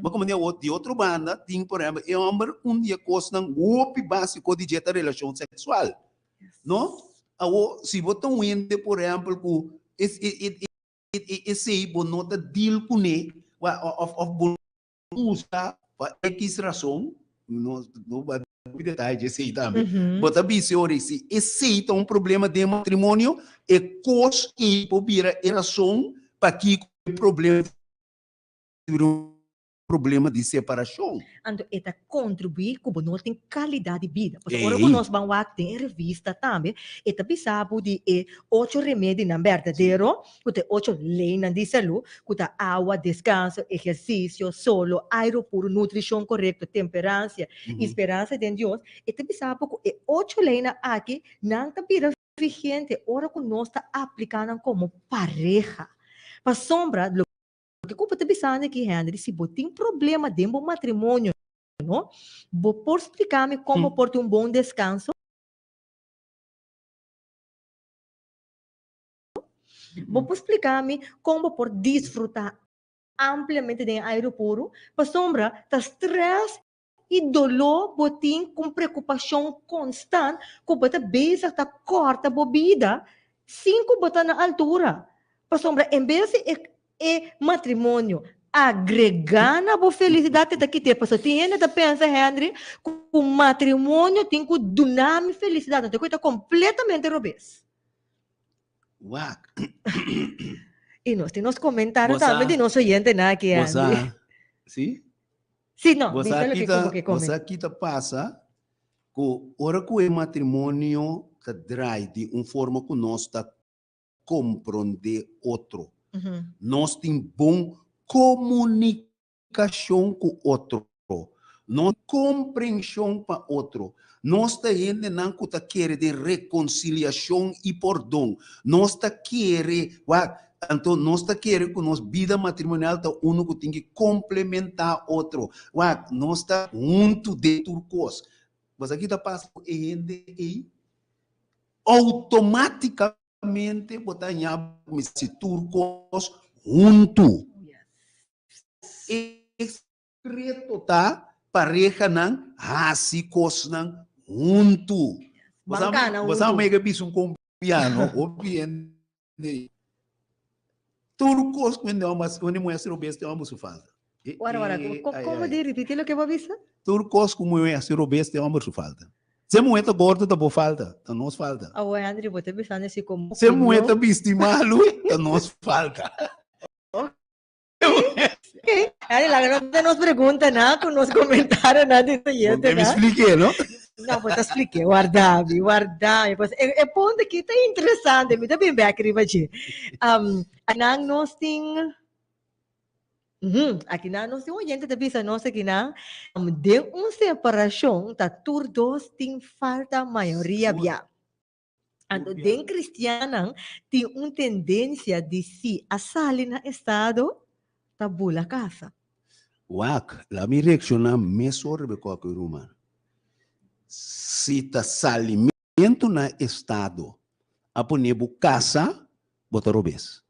Ma komo di awor, di otro banda, tin por ehempel e homber un di e kosnan hopi básiko di dje ta relashon seksual. No? Awor, si bo ta un hende por ehempel ku e e e esei bo no ta deal kuné, òf òf bo usa pa X rason, no no bai hopi detaye dje esei tambe, bo ta bisa ora si esei ta un problema den matrimonio, e kos ei por bira e rason pakiko e problema ta bira un problema di separashon. Anto e ta kontribuí ku bo no tin kalidat di bida. Pasobra ora ku nos ban wak den e revista tambe, e ta bisa bo di e ocho remedinan berdadero ku ta e ocho leinan di salú, ku ta awa, deskanso, ehersisio, solo, airu puru, nutrishon korekto, temperansia i speransa den Dios, e ta bisa bo ku e ocho leinan aki nan ta bira vigente ora ku nos ta apliká nan komo pareha. Pasobra loke ku bo ta bisando aki, Henry, si bo tin problema den bo matrimonio, no, bo por splika mi kon bo por tin un bon deskanso? Bo por splika mi kon bo por disfrutá ampliamente den e airu puru? Pasobra ta strès i doló bo tin ku un preokupashon konstant ku bo ta bezig ta kòrta bo bida sin ku bo ta na altura. Pasobra en bes di e e matrimonio agregá na bo felisidat e ta kit'é. Pasobra tin hende ta pensa, Henry, ku matrimonio tin ku duna mi felisidat. Anto ku e ta kompletamente robes. Wak. I nos tin nos komentario Bo sa- tambe di nos oyentenan aki, Bo sa, Henry. sí? Sí, no, Bo bisa sa loke kita, ku bo ke bo come. sa kita pasa ku ora ku e matrimonio ta draai di un forma ku nos ta komprondé otro. Nos tin bon komunikashon ku otro. Nos tin komprenshon pa otro. Nos ta hendenan ku ta kere den rekonsiliashon i pordon. Nos ta kere, wak, anto nos ta kere ku nos bida matrimonial ta unu ku tin ki komplementá otro. Wak, nos ta huntu den tur kos. Bo sa ki ta pasa ku e hende ei? Outomátikamente bo ta haña bo kuminsá hasi tur kos huntu. E sekreto ta parehanan hasi kosnan huntu. Bo sa Bankana bo sa huntu. mega bisa un kompiano, hopi hende tur kos ku hende hòmber hasi, hende muhé hasi robes te hòmber su falta. E Wara, wara, e ko, ai komo ai. di ripití loke bo a bisa? Tur kos ku muhé hasi robes te hòmber su falta. Se muhé ta gordo ta bo falta, ta nos falta. Awo Henry, bo ta bisando si komo Se muhé ta opinion. bisti malu, ta nos falta. Ok. Henry, laga nos hacer nos preguntanan ku nos comentarionan di Bo oyente, ke mi na. spliké, no? No, bo ta spliké. Warda mi, warda mi. Pues e, e punto aki ta interesante. Mi ta bin bek riba dje. Um, akinan nos tin... Mhm, akinan nos tin un oyente ta bisa nos akinan, um, den un separashon ta tur dos tin falta mayoria Sigur. bia. Anto Tur bia. den kristiannan tin un tendensia di si a sali na estado ta bula kasa. Wak, la mi reakshoná mesora riba e kòke ruman. Si ta salimentu na estado a pone bo kasa, bo ta robes.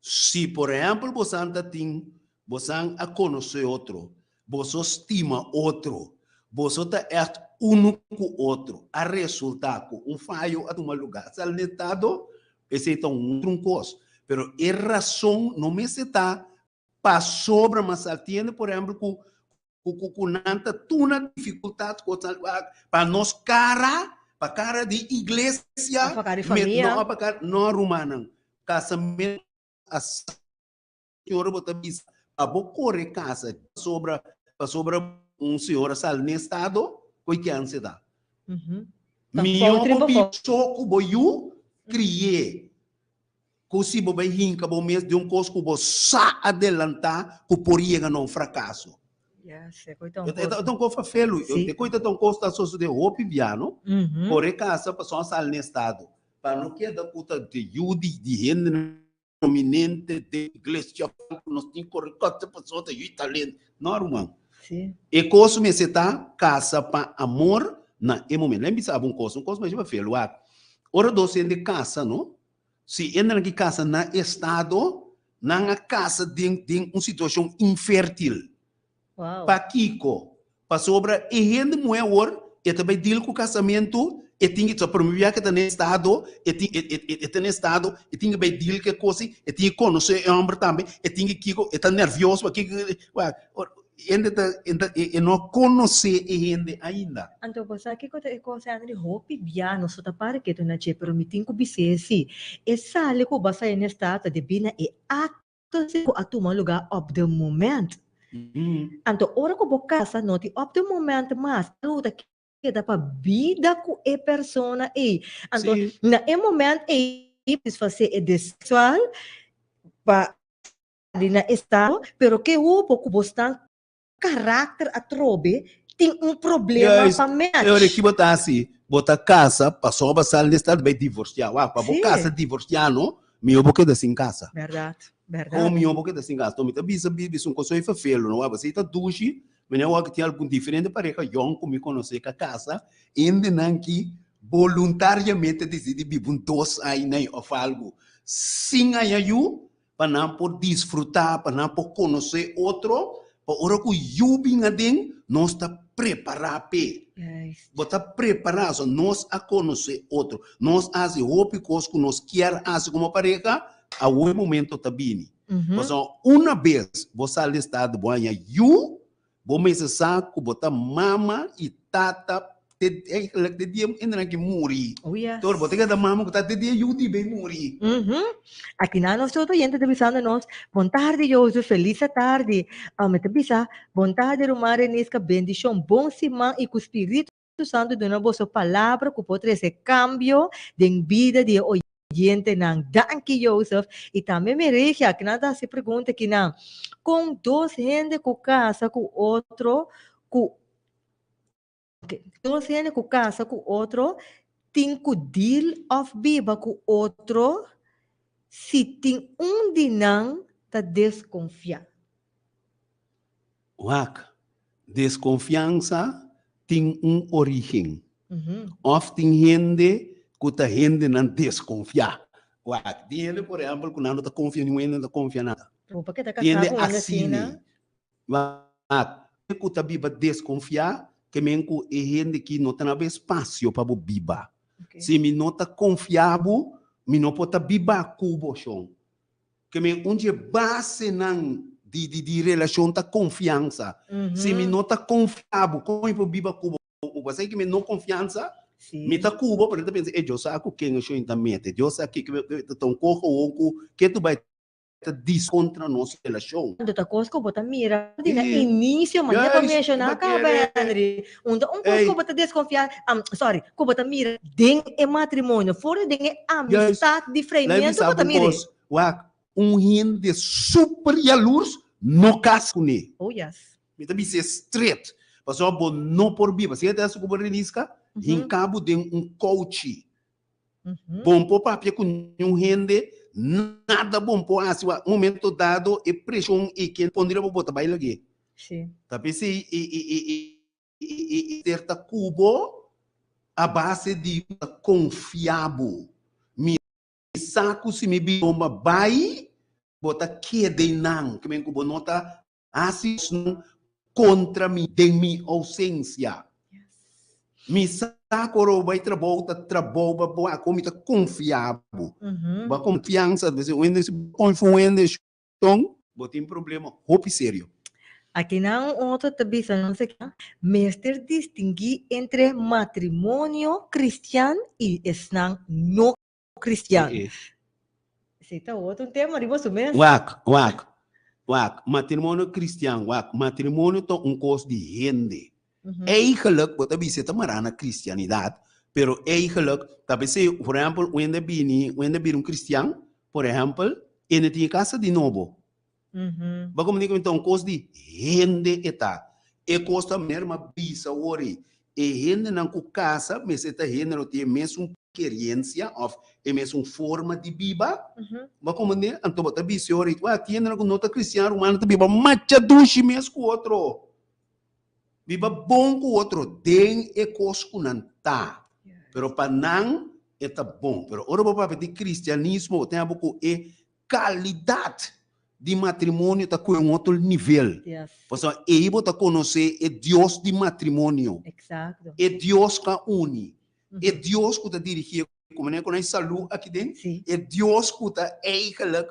Si por ehèmpel bosan ta tin, bosan a konosé otro, boso stima otro, boso ta ègt unu ku otro, a resultá ku un fayo a tuma lugá, sal na estado, esei ta un otro kos. Pero e rason no mester ta pasobra mas al tiende por ehèmpel ku ku ku nan ta tuna dificultad ku pa nos cara pa cara di iglesia Pa cara di famia. No pa cara no rumannan casamento a señora bo ta bisa pa bo core casa pasobra pasobra un señora sali na estado koe kianse ta Mihó bo biba so ku bo yu kri'é ku si bo bai hinka bo mes den un kos ku bo sa adelantá ku por yega na un frakaso. Yes, e koi ta un E kos. ta un kos fafelu. Sí. E koi ta un kos ta sosodé hopi bia, no? Mhm. Kore kasa pasobra a sali na estado. Pa no keda ku ta di yu di di hende prominente den iglesia ku nos tin kore kasa pasobra ta yu talento. No, ruman. Sí. E kos mester ta kasa pa amor na e momento. Lei mi bisa abo un kos, un kos masha fafelu wak. Ora dos hende kasa, no? Si hendenan ki kasa na estado, nan a kasa den den un situashon infértil. Wow. Pakiko? Pasobra e hende muhé awor e ta bai deal ku kasamentu, e tin ki, promé bia ku e ta na estado, e tin e e e ta na estado, e tin ki bai deal ku e kos ei, e tin ki konosé e hòmber tambe, e tin ki kiko, e ta nèrvioso pakiko, wak. Hende ta, e no a konosé e hende ainda. Anto bo sa kiko ta e kos, Henry? Hopi bia nos no ta para ketu na dje, pero mi tin ku bis'é si. E sali ku bo a sali na e stad ta debí na e akto ku a tuma lugá op de moment. Anto ora ku bo kasa no tin op de moment mas, algu ta keda pa bida ku e persona ei. Anto na e moment ei satisfasé e deseo seksual pa di na estado, pero ke hubo ku bosnan karakter atrobe tin un problema Juist. pa match. E ora ki bo ta hasi, bo ta kasa pasobra bo sali di estado bai divorsiá. Wak, pa bo Sí. kasa divorsiá no, mihó bo keda sin kasa. Bèrdat, bèrdat. Kon mihó bo keda sin kasa. Mi ta bisa bisa un kos hoy ferfelu no, wak, pasobra ta dushi, mi no wak tin algun diferente pareha yòn ku mi konosé ka kasa, hendenan ki boluntariamente disidí biba un dos aña òf algu sin haña yu, pa nan por disfrutá, pa nan por konosé otro, Pa ora ku yu bin aden, nos ta prepará p'e. Juist. Bo ta prepará, so nos a konosé otro. Nos a hasi hopi kos ku nos kier hasi komo pareha, awor e momento ta bini. Pasobra una bes bo sali di estado bo haña yu, bo mester sa ku bo ta mama i tata te eigenlijk te dia hendenan ki muri. Oh yes. Tur bo ta keda mama ku tata te dia yu di bay muri. Aki nan nos tur oyente ta bisando nos, Bon tardi Joseph, feliz tardi. Mi ta bisa, Bon tardi ruman Renisca, bendicion, bon siman y cu Spiritu Santo duna boso palabra cu por trece cambio den bida di e oyentenan. Danki Joseph. Y tambe mi regia, aki nan ta haci pregunta aki nan, con dos hende cu casa cu otro cu Dos hende ku kasa ku otro tin ku deal òf biba ku otro si tin un di nan ta deskonfiá. Wak, deskonfiansa tin un orígen. Òf tin hende ku ta hendenan deskonfiá. Wak, tin hende por ehèmpel ku nan no ta konfia niun hende, no ta konfia nada. Bo pa ke ta Tin kasá hende ku hende asina. asina? Wak, e ku ta biba deskonfiá ke men ku e hende ki no ta na bo espasio pa bo biba. Si mi no ta konfiá bo, mi no por ta biba ku bo, shon. Ke men un dje basenan di di di relashon ta konfiansa. Si mi no ta konfiá bo, kon mi por biba ku bo? Bo sa ki mi no konfiansa? Mi ta ku bo, pero mi ta pensa, e Dios sa ku ken e shon ta mete. Dios sa kiko ta un koho won ku ke tu bai ta discontra nos relacion. Anto ta cos cu bo ta mira di na inicio, manera bo menciona caba Henry, unda un cos cu bo ta desconfia, sorry, cu bo ta mira den e matrimonio, for di den e amistad di freimento bo ta mira. Wak, un hende super yalurs no casa cune. Oh yes. Mi ta bis'é straight, pasobra bo no por biba. Si e ta haci cu bo renisca, hinca bo den un couchi. Bon por papia ku niun hende, nada bon por hasi wak momento dado e preshon i ken pondria bo bo ta bai lag'é. Sí. Ta p'esei e e e e e e ser ta ku bo a base di ta konfia bo. Mi sa ku si mi bin bai bo ta keda einan, ke men ku bo no ta Hasi esnan kontra mi den mi ousensia. Mi sa ku ora bo bai trabou ta trabou pa bo ako mi ta konfia bo. Bo a konfiansa un hende si bo konfia un hende shon bo tin problema hopi serio. Akinan un otro ta bisa nos aki, mester distinguí entre matrimonio kristian i esnan no Cristian. Esei ta otro un tema riba su mes. Wak, wak, wak, matrimonio cristian, wak, matrimonio ta un kos di hende. Eigenlijk, bo ta bisa e ta mará na cristianidad, pero eigenlijk, ta p'esei, por ehempel, un hende bini, un hende bira un cristian, por ehempel, e no tin e casa di nobo. Bo a komprendé ku ta un kos di hende e ta. E kos ta manera mi a bisa awor ei, e hendenan ku kasa mester ta hende ku tin e mesun keriensia òf e mesun forma di biba. Bo a komprendé? Anto bo ta bisa awor ei, wak, tin hendenan ku no ta kristian rumannan ta biba macha dushi mes ku otro. Biba bon ku otro den e kos ku nan ta. Pero pa nan e ta bon. Pero ora bo papia di kristianismo bo tin abo ku e Kalidat di matrimonio ta koe un otro nivel. Yes. Pasobra ei bo ta konosé e Dios di matrimonio. Exacto. E Dios ku a uni. E Dios ku ta dirigí e ku manera ku nan salú aki den. Sí. E Dios ku ta eigenlijk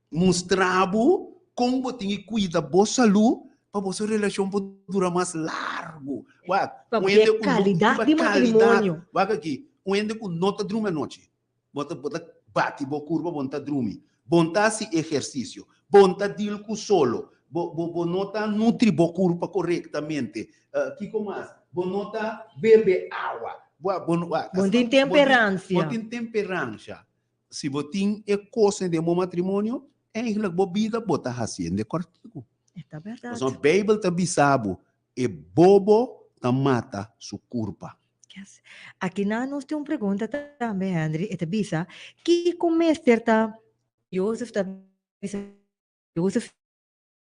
mustra bo kon bo tin ki kuida bo salú pa boso relashon por dura mas largu. Wak, Pa un hende e ku no kalidat pa di kalidat. matrimonio. Wak aki, un hende ku no ta drumi anochi. Bo ta bo ta bati bo kurpa, bo no ta drumi. Bo no ta hasi ehersisio. Bo no ta dil ku solo. Bo bo bo no ta nutri bo kurpa korektamente. Kiko mas? Bo no ta bebe awa. Bo bo no Bo no tin temperansia. Bo tin temperansia. Si bo tin e kosnan den bo matrimonio, eigenlijk bo bida bo ta hasiendo kòrtiku. E ta bèrdat. Pasobra Beibel ta bisa bo, e bobo ta mata su kurpa. Yes. Aki nan nos tin un pregunta tambe, Henry. E ta bisa, kiko mester ta Joseph ta bisa Joseph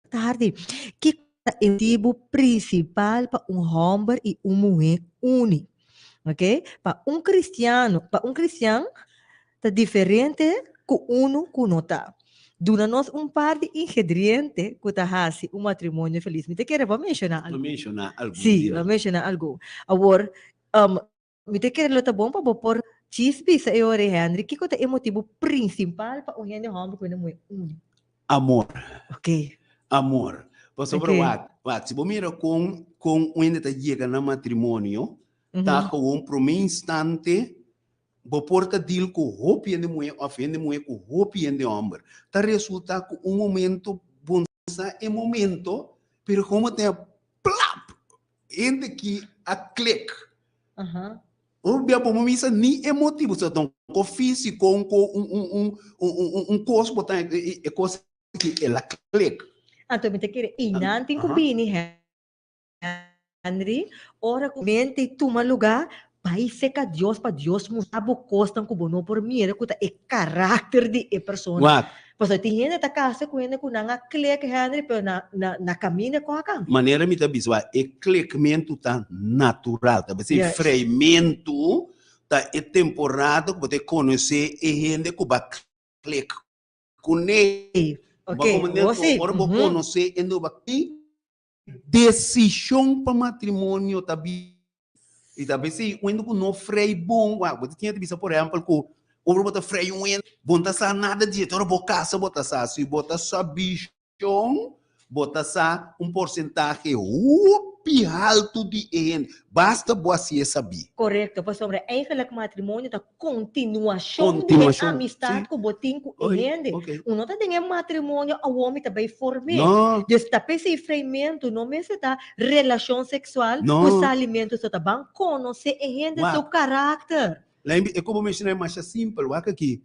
tardi. Kiko ta e motibu prinsipal pa un hòmber i un muhé uni? Ok? Pa un kristiano, pa un kristian ta diferente ku unu ku no ta. Duna nos un par di ingrediente ku ta hasi un matrimonio felis. Mi ta kere bo menshoná algun. Bo menshoná algun. Sí, bo menshoná algun. Awor, mi ta kere lo ta bon pa bo por djis bisa e ora ei, Henry, kiko ta e motibu prinsipal pa un hende hòmber ku hende muhé uni? Amor. Ok. Amor. Pasobra wak, wak, si bo mira kon kon un hende ta yega na matrimonio, ta gewoon promé instante Bo por ta deal ku hopi hende muhé òf hende muhé ku hopi hende hòmber. Ta resultá ku un momento bo no sa e momento, pero komo ta plap! Hende ki a klik. Un bia bo no misa ni e motibu, so ta un ko físiko, un ko un un un un un kos bo ta e kos ki el a klik. Anto mi ta kere i nan tin ku bini Henry, ora ku mente tuma lugá, bai seka Dios pa Dios mustra bo kosnan ku bo no por mira ku ta e karakter di e persona. Wak. Pasobra tin hende ta kasa ku hende ku nan a klik, Henry, pero na na na kaminda ku a kambia. Manera mi ta bisa wak, e klikmentu ta natural. Ta bisa e freimentu ta e temporada ku bo ta konosé e hende ku bo a klik kuné. Ok, bo si. Ora bo konosé hende ku bo a klik. Desishon pa matrimonio ta bi i ta besi un hende ku no frei bon. Wak, bo ta tin ta bisa por ehèmpel ku ora bo ta frei un hende, bo no ta sa nada di dje, te ora bo kasa bo ta sa. Si bo ta sa bishon, bo ta sa un porsentahe hopi haltu di e hende. Basta bo hasié sabí. Korekto, pasobra eigenlijk matrimonio ta kontinuashon di e amistat ku bo tin ku e hende. Un no ta den e matrimonio awor mi ta bai form'é. Dus ta p'esei freimentu no mester ta relashon seksual ku salimentu so ta ban konosé e hende su karakter. E ku bo menshoná e masha simpel wak aki.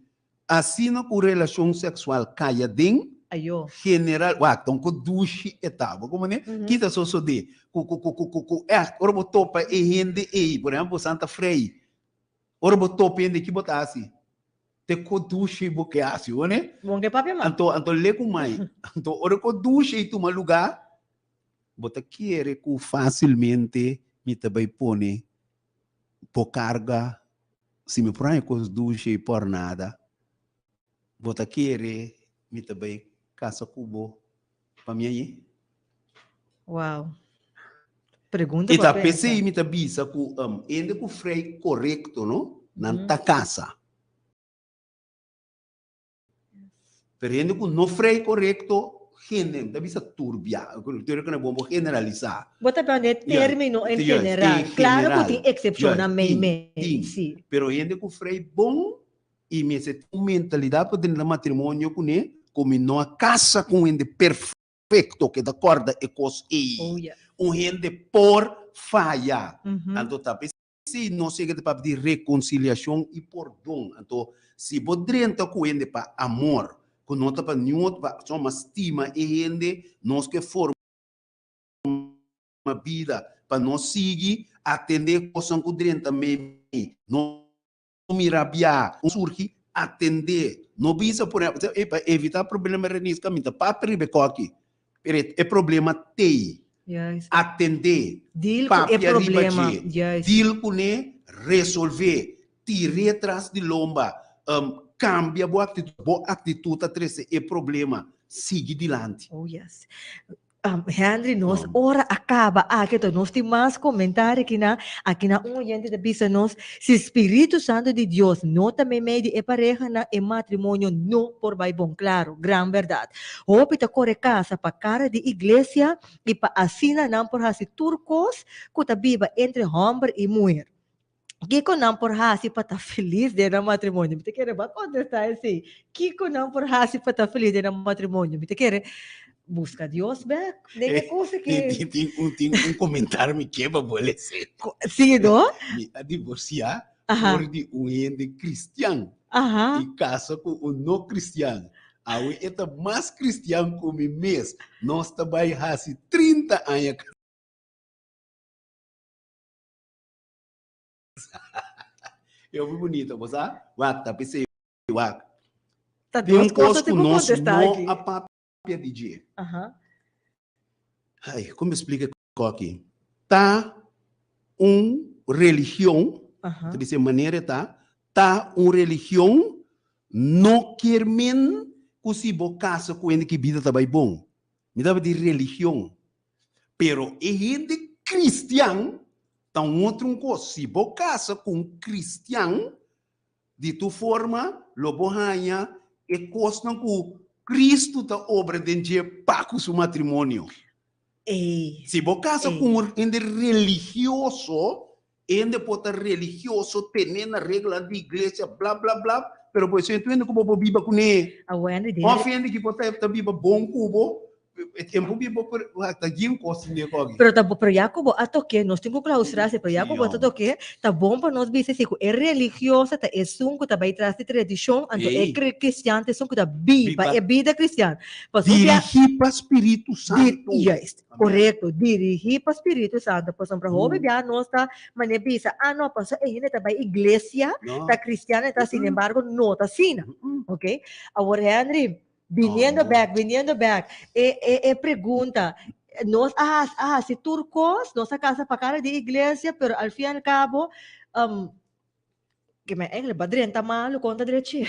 Asina ku relashon seksual kaya den general wak ta un ku dushi e ta bo komo ne kita sosodé ku ku ku ku ku ègt ora bo topa e hende ei por ehèmpel bo santa frei Ora bo topa hende ki bo ta hasi? Te ko dushi bo ke hasi, ho ne? Bon ke papia man. Anto, anto le ku mai. Anto ora ko dushi ei tuma lugá, bo ta kere ku fásilmente mi ta bai pone bo karga, si mi por haña kos dushi ei por nada, bo ta kere mi ta bai kasa ku bo pa mi añe? Wow. Pregunta E pa ta pensa. p'esei mi ta bisa ku hende ku frei korekto no, nan ta kasa. Pero hende ku no frei korekto, hende, mi ta bisa tur bia, tur ku bo generalisá. Bo ta papia di e término en general. Klaro ku tin eksepshonnan meimei, si. Pero hende ku frei bon i mester tin un mentalidat pa drenta matrimonio kuné, ku mi no a kasa ku un hende perfekto. Perfecto ke ta corda e cos ey. Oh yeah. Un hende por faya. Anto ta p'esey nos yega ta papia di reconciliacion y pordon. Anto si bo drenta cu hende pa amor, cu no ta pa niun otro, pa soma stima e hende, nos ke forma bida pa nos sigui atende cosnan cu drenta meimei. No mi rabia, un surgi, atendé. No bisa por ehempel, ey, pa evita problema renisca mi ta papia riba e koki. Pero e problema t'ey. Juist. Atendé. Deal ku e Papia riba problema. dje. Juist. Deal kuné, resolvé. Tir'é tras di lomba. Kambia bo actitud. Bo actitud ta trese e problema. Sigui dilanti. Oh yes. Henry, nos ora a kaba aki, to nos tin mas komentario akinan. Akinan un oyente ta bisa nos, si Spiritu Santu di Dios no ta meimei di e parehanan, e matrimonio no por bai bon. Klaro, gran bèrdat. Hopi ta kore kasa pa kara di iglesia i pa asina nan por hasi tur kos ku ta biba entre hòmber i muher. Kiko nan por hasi pa ta felis den nan matrimonio? Mi ta kere bo a kontestá esei. Kiko nan por hasi pa ta felis den nan matrimonio? Mi ta kere buska Dios bèk den e kos aki. Tin, tin, un, tin un komentario mi ke pa bo lese. Sí, no? Mi a divorsiá for di un hende kristian i kasa ku un no kristian. Awe e ta mas kristian ku mi mes. Nos ta bai hasi 30 aña kasá. E hopi bunito, bo sa? Wak, ta p'esei, wak. Ta Tin un dos cosa kos te ku por nos contestá no aki. a papia di dje. Aha. Ai, kon mi splika e koki? Ta un religion, Aha. ta bisa e manera e ta, ta un religion no kier men. ku si bo kasa ku hende ki bida ta bai bon. Mi ta di religion. Pero e hende kristian ta un otro un kos. Si bo kasa ku un kristian, di tur forma lo bo haña e kosnan ku Kristu ta obra den dje pa ku su matrimonio. Si bo kasa ku un hende religioso, hende por ta religioso, tene na reglanan di iglesia, bla bla bla, pero bo esei tur hende ku bo por biba kuné. Òf hende ki por ta biba bon ku bo, e tempu biba por ta gin kos den kogi. Pero ta pero ya ku bo a tok'é, nos tin ku klausurá si, pero ya ku bo ta tok'é, ta bon pa nos bisa si ku e religioso ta esun ku ta bai tras di tradishon, anto e kristian ta esun ku ta biba e bida kristian. Pasobra Dirigí pa Spiritu Santu. Juist, korekto, dirigí pa Spiritu Santu. Pasobra hopi bia nos ta manera bisa, ah no, pasobra e hende ta bai iglesia, ta kristian, e ta, sin embargo no ta asina. Ok, awor Henry, biniendo bek, biniendo bek, e e e pregunta, nos a hasi a hasi tur kos, nos a kasa pa kara di iglesia, pero al fin al kabo, Ke men eigenlijk ba drenta malu kon ta drechi.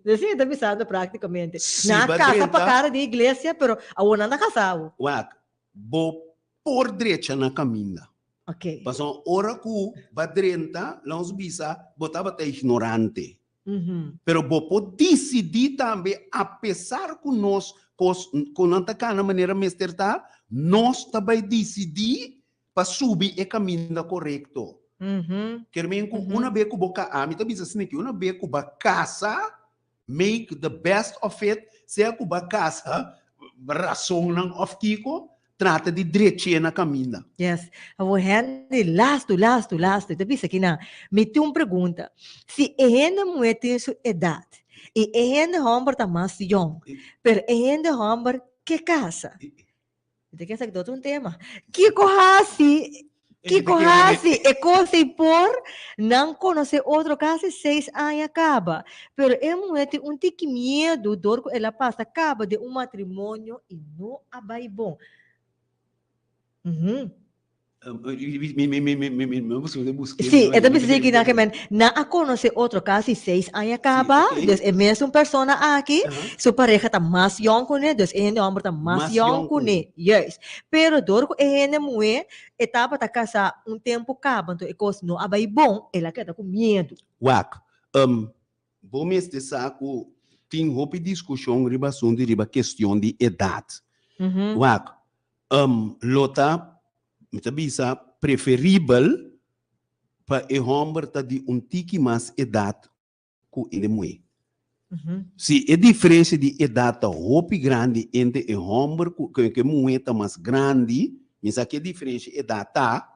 Desi e ta bisando praktikamente. Si Nan a ba kasa pa drenta. kara di iglesia pero awor nan ta kasa awo. Wak, bo por drecha na kaminda. Ok. Pasobra ora ku ba drenta, nos bisa, bo tabata ignorante. Pero bo por disidí tambe apesar ku nos kos ku nan ta kana manera mester ta, nos ta bai disidí pa subi e kaminda korekto. Kier men ku una be ku bo ka, ami ta bisa asina ki una be ku bo a kasa, make the best of it, sea ku bo a kasa rasonnan òf kiko, trata di drech'é na kaminda. Yes. Awor Henry, lastu, lastu, lastu, ta bisa kinan, mi tin un pregunta. Si e hende muhé tin su edat i e hende hòmber ta mas yòn, pero e hende hòmber ke kasa, Mi ta kere sa ki un tema. Kiko hasi? Kiko hasi? E kos ei por nan konosé otro kasi seis aña kaba. Pero e muhé tin un tiki miedu dor ku el a pasa kaba den un matrimonio i no a bai bon. Mhm. Sí, e ta bisa di kinan ke men nan a konosé otro kasi seis aña kaba, dus e mesun persona aki, su pareha ta mas yòn kuné, dus e hende hòmber ta mas yòn kuné, juist. Pero dor ku e hende muhé e tabata kasá un tempu kaba, anto e kos no a bai bon, el a keda ku miedu. Wak, bo mester sa ku tin hopi diskushon riba asuntu riba kestion di edat. Wak, Lo ta, mi ta bisa, preferibel pa e hòmber ta di un tiki mas edat ku e muhé. Si e diferensia di edat ta hopi grandi entre e hòmber ku e muhé ta mas grandi, mi sa ke diferensia edat ta,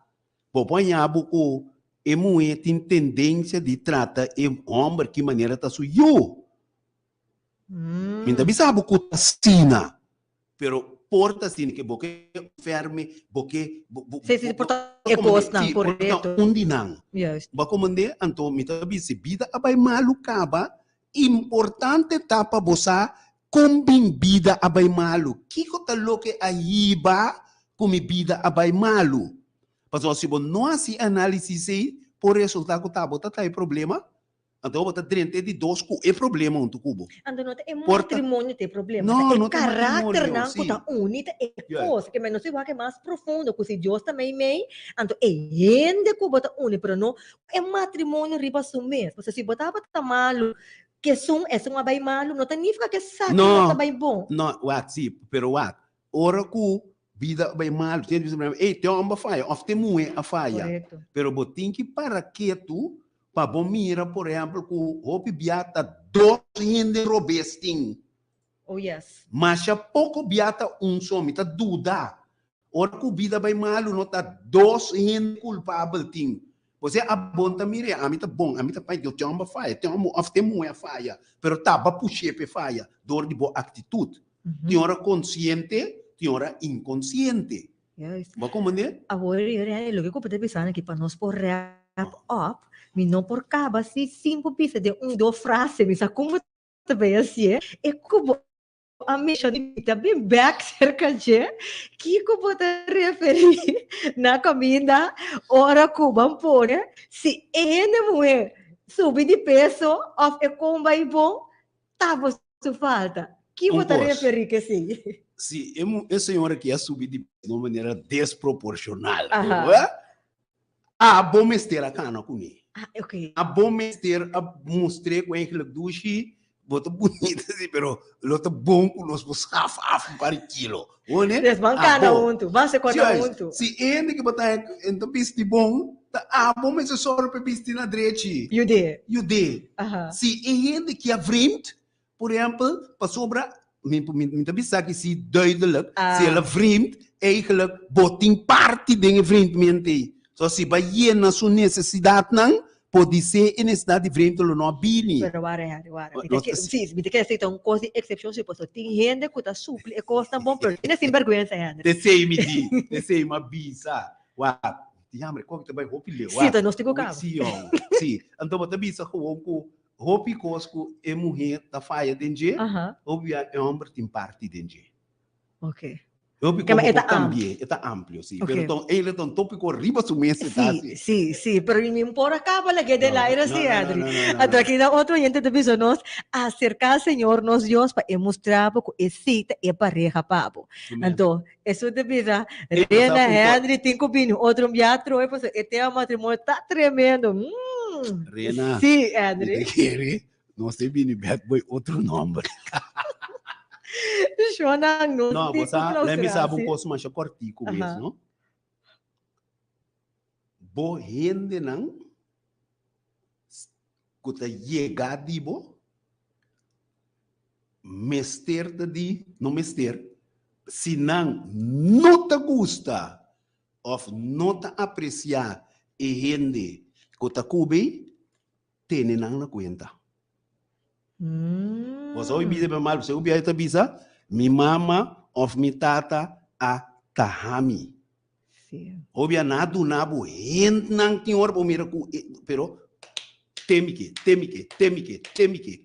bo por haña bo ku e muhé tin tendensia di trata e hòmber ki manera ta su yu. Mi ta bisa bo ku ta asina. Pero por ta asina ke bo ke ferme, bo ke bo bo Sí, sí, por ta e kosnan, sí, por ta korekto. un di nan. Juist. Bo a komand'é, anto mi ta bisa si bida a bai malu kaba, importante ta pa bo sa kon bin bida a bai malu, kiko ta loke a hiba ku mi bida a bai malu. Pasobra si bo no hasi análisis ei, por resultá ku ta bo ta trae problema. Anto bo ta drenta e di dos ku e problema huntu ku bo. Anto no ta e Por ta matrimonio ta e problema, No, ta e no ta e matrimonio, karakternan ku sí. ta uni ta e Juist. kos. Ke men nos tin wak e mas profundo ku si Dios ta meimei, anto e hende ku bo ta uni, pero no e matrimonio riba su mes. Pasobra si bo tabata malu, kesun esun a bai malu, no ta nifiká ku esaki no ta No, bai bon. no, wak, sí, pero wak, ora ku bida a bai malu, tin hende bisa, ey, te hòmber a faya òf te muhé a faya. Korekto. Pero bo tin ki para ketu Pa bo mira, por ehempel, ku hopi bia ta dos hende robes tin. Oh yes. Masha poko bia ta un so. Mi ta duda. Ora ku bida bai malu no ta dos hende kulpabel tin. Bo sea abon ta mir'é, ami ta bon, ami ta pai, Dios te hòmber faya, te hòmber òf te muhé a faya, pero taba push'é p'e faya dor di bo aktitut. Tin ora konsiente, tin ora inkonsiente. Juist. Bo a komprendé? Awor, loke ku bo ta bisa aki pa nos por wrap up, mi no por kaba si sin por bisa den un dos frase, mi sa kon bo ta bay hasié, e ku bo a menshoná mi ta bin bèk serka dje, kiko bo ta referí na kaminda ora ku bo a pone si e hende muhé subi di peso òf e kon bai bon, ta bo su falta. Ki Un bo ta kos. referí ke esei? Si e mu- e señora ki a subi di peso na un manera desproporshonal, Aha. hoor. Abo mester a kana kuné. Ah, ok. Abo mester a mustr'é ku eigenlijk dushi, bo ta bunita si, pero lo ta bon ku nos por schaf af un par di kilo. Hoor ne? Des ban kana Abo. huntu, ban se kota Juist. huntu. Si hende ku bo ta en ta bisti bon, ta abo mester sòru pa e bisti na drechi. Yud'é. Yud'é. Aha. Si e hende ki a vreemd, Por ehempel, pasobra, mi, mi, mi ta bisa aki si duidelijk, Ah. si el a vreemd, eigenlijk bo tin parti den e vreemdment ei. So si bo a yena su nesesidatnan, podisé e nesesidat di vreemd lo no a bini. Pero wara, Harry, wara. Mi ta No, ke, sí, mi ta kere esei ta un kos di eksepshon, sí, pasobra tin hende ku ta supli e kosnan bon, pero tin e sinbergüensa, Henry. T'esei mi di, t'esei mi a bisa. Wak, mi ta yamber, kok ta bai hopi leu, Sí, wak. ta nos tin ku kaba. Sí, yòn, sí. Anto bo ta bisa gewoon ku Hopi kos ku e muhé ta faya den dje, hopi bia e hòmber tin parti den dje. Hopi kos bo por kambi'é, e ta amplio, si. Pero ta un, ta un tópiko riba su mes e ta Si, asi. si, si, pero mi no por a kaba lag'é den aire asi, Adri. Anto aki nan otro hende ta bisa nos, aserká Señor nos Dios pa e mustra bo ku esei ta e pareha pa bo. Anto, esun ta bisa, Rena, Henry tin ku bini otro un bia atrobe pasobra e tema matrimonio ta tremendo. Mm. Rena, Sí, Henry. Mi ta kere nos te bini bek boy otro nomber. Shonan, nos No, tin bo ku sa, lei mi clausura, sa un sí. kos masha kortiku mes, no? Bo hendenan ku ta yega di bo mester ta di, no mester, si nan no ta gusta òf no ta apresiá e hende ku ta kubi, tene nan na kuenta. Bo sa hopi bida pa mal, pasobra hopi biaha ta bisa, mi mama òf mi tata a taha mi. Hopi biaha nan a duna bo hentnan tin ora bo mira ku e, pero te mi ke, te mi ke, te mi ke, te mi ke.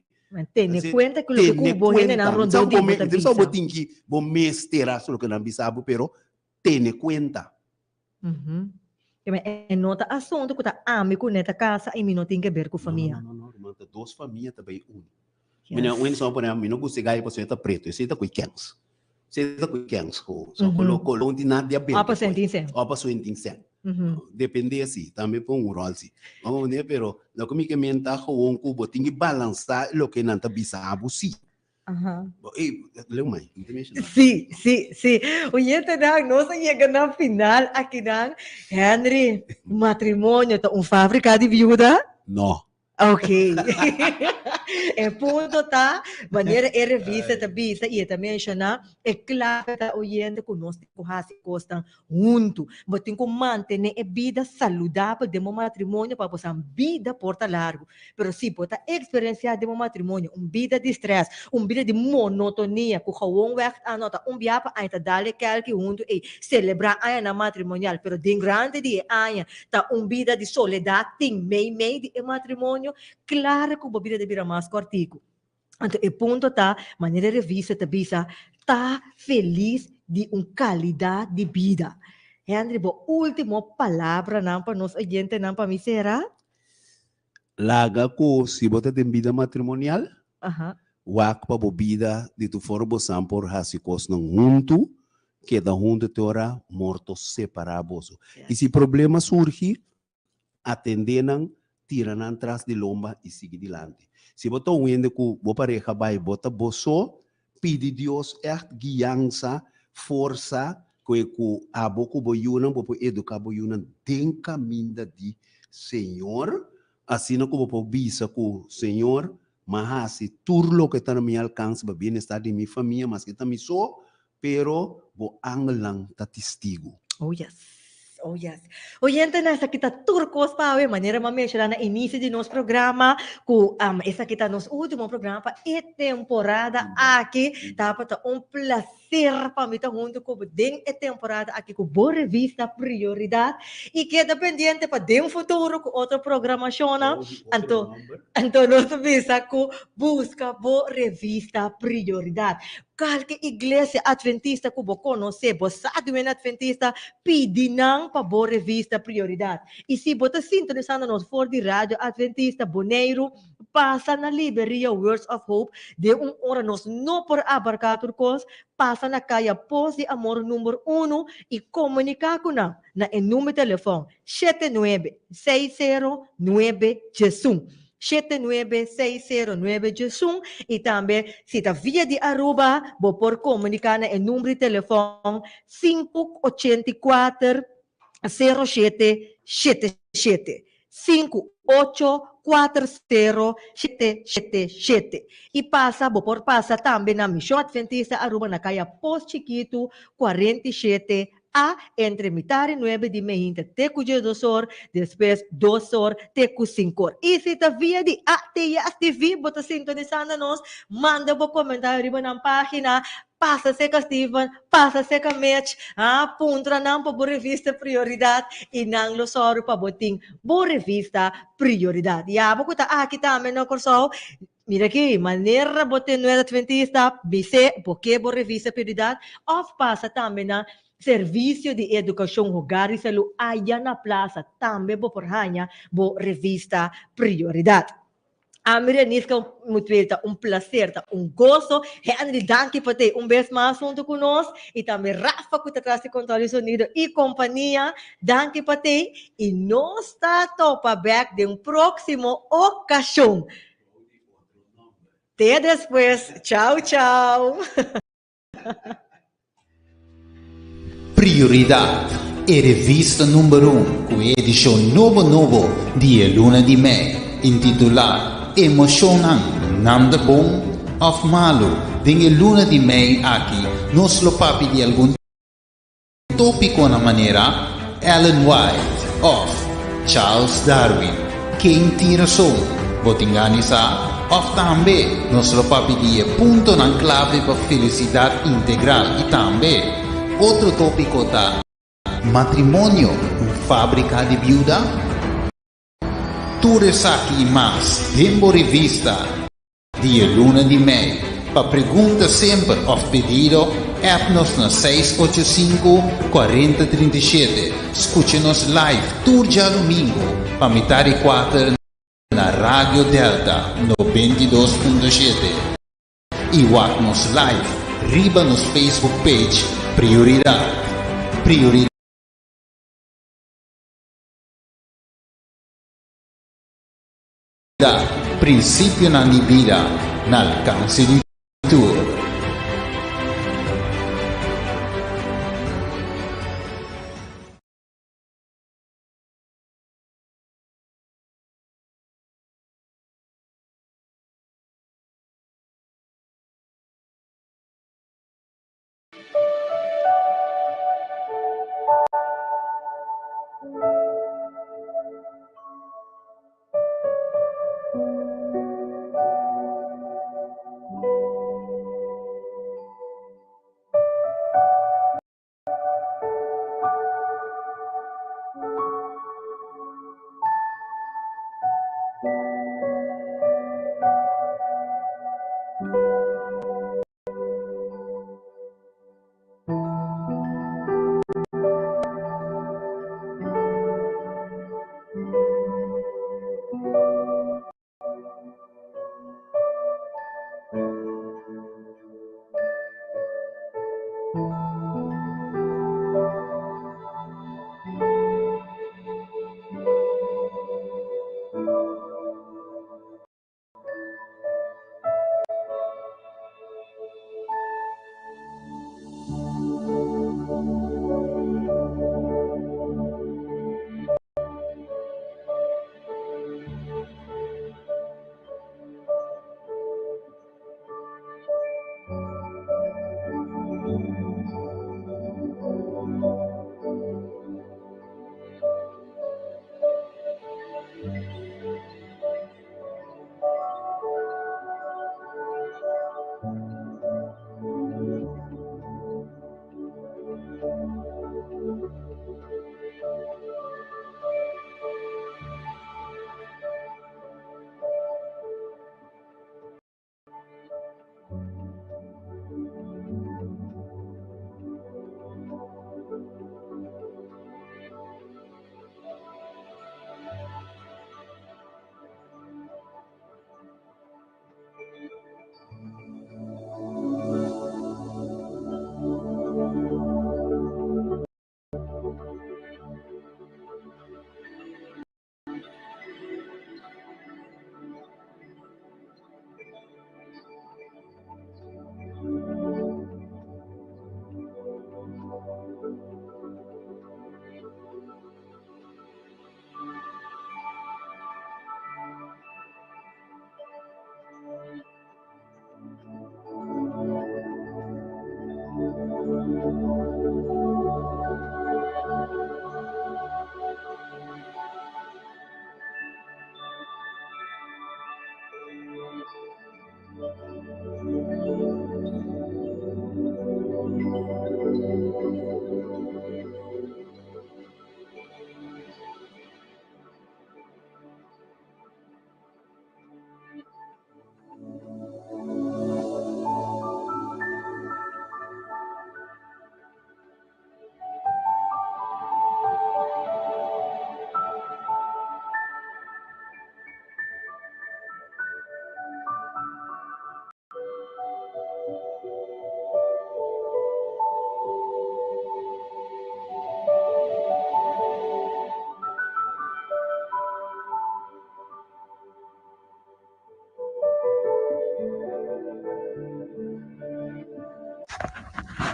Tene kuenta ku loke ku bo hendenan rondó di bo ta bisa. Bo tin ki, bo mester hasi loke nan bisa bo, pero tene kuenta. E no ta asuntu ku ta ami ku ne ta kasa i mi no tin ke ber ku famia. No, no, no, ruman, ta dos famia ta bai uni. Mi na un so pone mi no gusta e gai pasobra e ta pretu, esei ta ku e kens. Esei ta ku e kens ho. So kolo kolo un tin nada di a ber Opa sen tin sen. Opa sen tin sen. Depende si, tambe pon un ròl si. Bo a pero loke mi ke menta gewoon ku bo tin ki balansá loke nan ta bisa bo si. Aha. Bo, ey, leu mai, no te menciona. Sí, sí, sí. Oyentenan, nos a yega na final akinan. Henry, matrimonio ta un fábrica di viuda? No. Ok. E punto ta, manera e revista ta bisa i e ta menciona, e clave ta oyente ku nos tin ku hasi kosnan huntu. Bo tin ku mantené e bida saludabel den bo matrimonio pa boso bida por ta largu. Pero si bo ta eksperensiá den bo matrimonio un bida di strès, un bida di monotonia ku gewoonweg a nota un bia pa aña ta dal e kèlki huntu ei selebrá añanan matrimonial, pero den grandi di e aña ta un bida di soledat tin meimei di e matrimonio, klaro ku bo bida ta bira mas kòrtiku. Anto e punto ta, manera e revista ta bisa, ta felis di un kalidat di bida. Henry, bo último palabranan pa nos oyentenan pa mi sera? Laga ku si bo ta den bida matrimonial, wak pa bo bida di tur forma bo san por hasi kosnan huntu, keda huntu te ora morto separá boso. I si problema surgi, atendé nan, tira nan tras di lomba i sigui dilanti. Si bo ta un hende ku bo pareha bai bo ta bo so, pidi Dios ègt guiansa, forsa, ku e ku abo ku bo yunan bo por eduká bo yunan den kaminda di Señor, asina ku bo por bisa ku Señor, m'a hasi tur loke ta na mi alkanse pa bienestar di mi famia, maske ta mi so, Pero bo angelnan ta tistigu. Oh yes, oh yes. Oyentenan, esaki ta tur kos pa awe, manera mi a menshoná na inisio di nos programa, ku esaki ta nos último programa pa e temporada aki. Tabata un plaser pa mi ta huntu ku bo den e temporada aki ku bo revista Prioridat. I keda pendiente pa den futuro ku otro programashonnan. Anto, anto nos ta bisa ku buska bo revista Prioridat. Kalke iglesia adventista ku bo konosé, bo sa di un adventista, pidi nan pa bo revista Prioridat. I si bo ta sintonisando nos for di Radio Adventista Boneiru, Pasa na Libreria Words of Hope den un ora nos no por abarká tur kos, pasa na Kaya Pos di Amor number unu i komuniká ku nan na e number telefòn 79 60 9 11. 79 60 9 11 i tambe si ta via di Aruba bo por komuniká na e number di telefòn 5 84 07 77. 5 8 4 0 7 7 7. I pasa, bo por pasa tambe na Mishon Adventista Aruba na Kaya Pos Chikitu 47 A entre mitar i nuebe di meinta te ku 12 or, despues 2 or te ku 5 or. I si ta via di ATS TV bo ta sintonisando nos, manda bo komentario riba nan página, pasa serka Steven, pasa serka Mitch, ah, puntra nan pa bo revista Prioridat i nan lo sòru pa bo tin bo revista Prioridat. Ya bo ku ta aki tambe na Kòrsou, mira aki, manera bo tin Nueva Adventista, bis'é bo ke bo revista Prioridat òf pasa tambe na Servisio di Edukashon Hogar i Salú aya na Plaza tambe bo por haña bo revista Prioridat. Ami Reniska Mutuel ta un placer, ta un goso. Henry, danki pa te un bes mas hunto ku nos. I tambe Rafa ku ta tras di control di sonido i kompania. Danki pa te. I nos ta topa bek den un próksimo okashon. Te despues. Chau, chau. Prioridad, e revista number un ku e edishon nobo nobo di e luna di mei, intitulá Emoshonnan, nan ta bon òf malu? Den e luna di mei aki nos lo papia di algun Tópikonan manera Ellen White òf Charles Darwin, Ken tin rason? Bo tin gana di sa? Òf tambe nos lo papia di e puntonan klave pa felisidat integral i tambe otro tópiko ta Matrimonio, un fábrika di biuda? Tur esaki i mas den bo revista di e luna di mei. Pa pregunta semper òf pedido, app nos na 685 40 37. Skucha nos live tur djadumingu pa mitar di kuater na Radio Delta 92.7 i wak nos live riba nos Facebook page Prioridat. Prioridat. Prinsipionan di bida na alkanse di tur.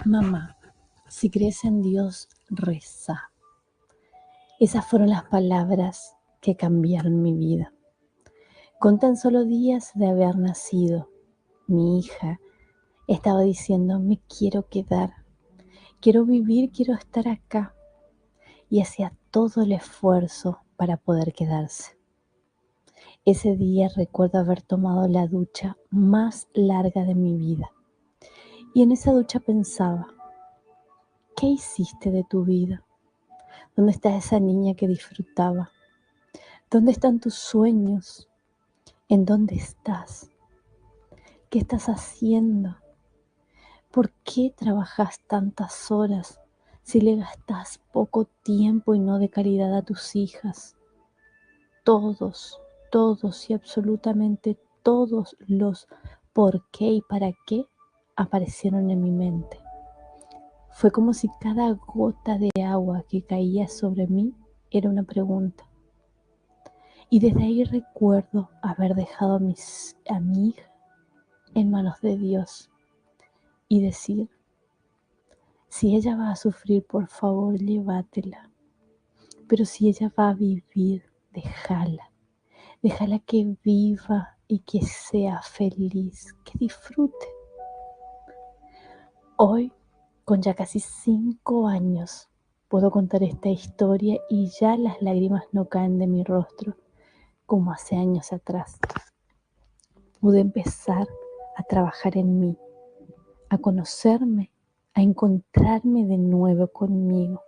Mamá, si crees en Dios, reza. Esas fueron las palabras que cambiaron mi vida. Con tan solo días de haber nacido, mi hija estaba diciendo, me quiero quedar, quiero vivir, quiero estar acá. Y hacía todo el esfuerzo para poder quedarse. Ese día recuerdo haber tomado la ducha más larga de mi vida. Y en esa ducha pensaba, ¿qué hiciste de tu vida? ¿Dónde está esa niña que disfrutaba? ¿Dónde están tus sueños? ¿En dónde estás? ¿Qué estás haciendo? ¿Por qué trabajas tantas horas si le gastas poco tiempo y no de calidad a tus hijas? Todos, todos y absolutamente todos los por qué y para qué aparecieron en mi mente. Fue como si cada gota de agua que caía sobre mí era una pregunta. Y desde ahí recuerdo haber dejado a, mis, a mi hija en manos de Dios y decir, si ella va a sufrir, por favor, llévatela. Pero si ella va a vivir, déjala. Déjala que viva y que sea feliz, que disfrute. Hoy, con ya casi 5 años, puedo contar esta historia y ya las lágrimas no caen de mi rostro como hace años atrás. Pude empezar a trabajar en mí, a conocerme, a encontrarme de nuevo conmigo.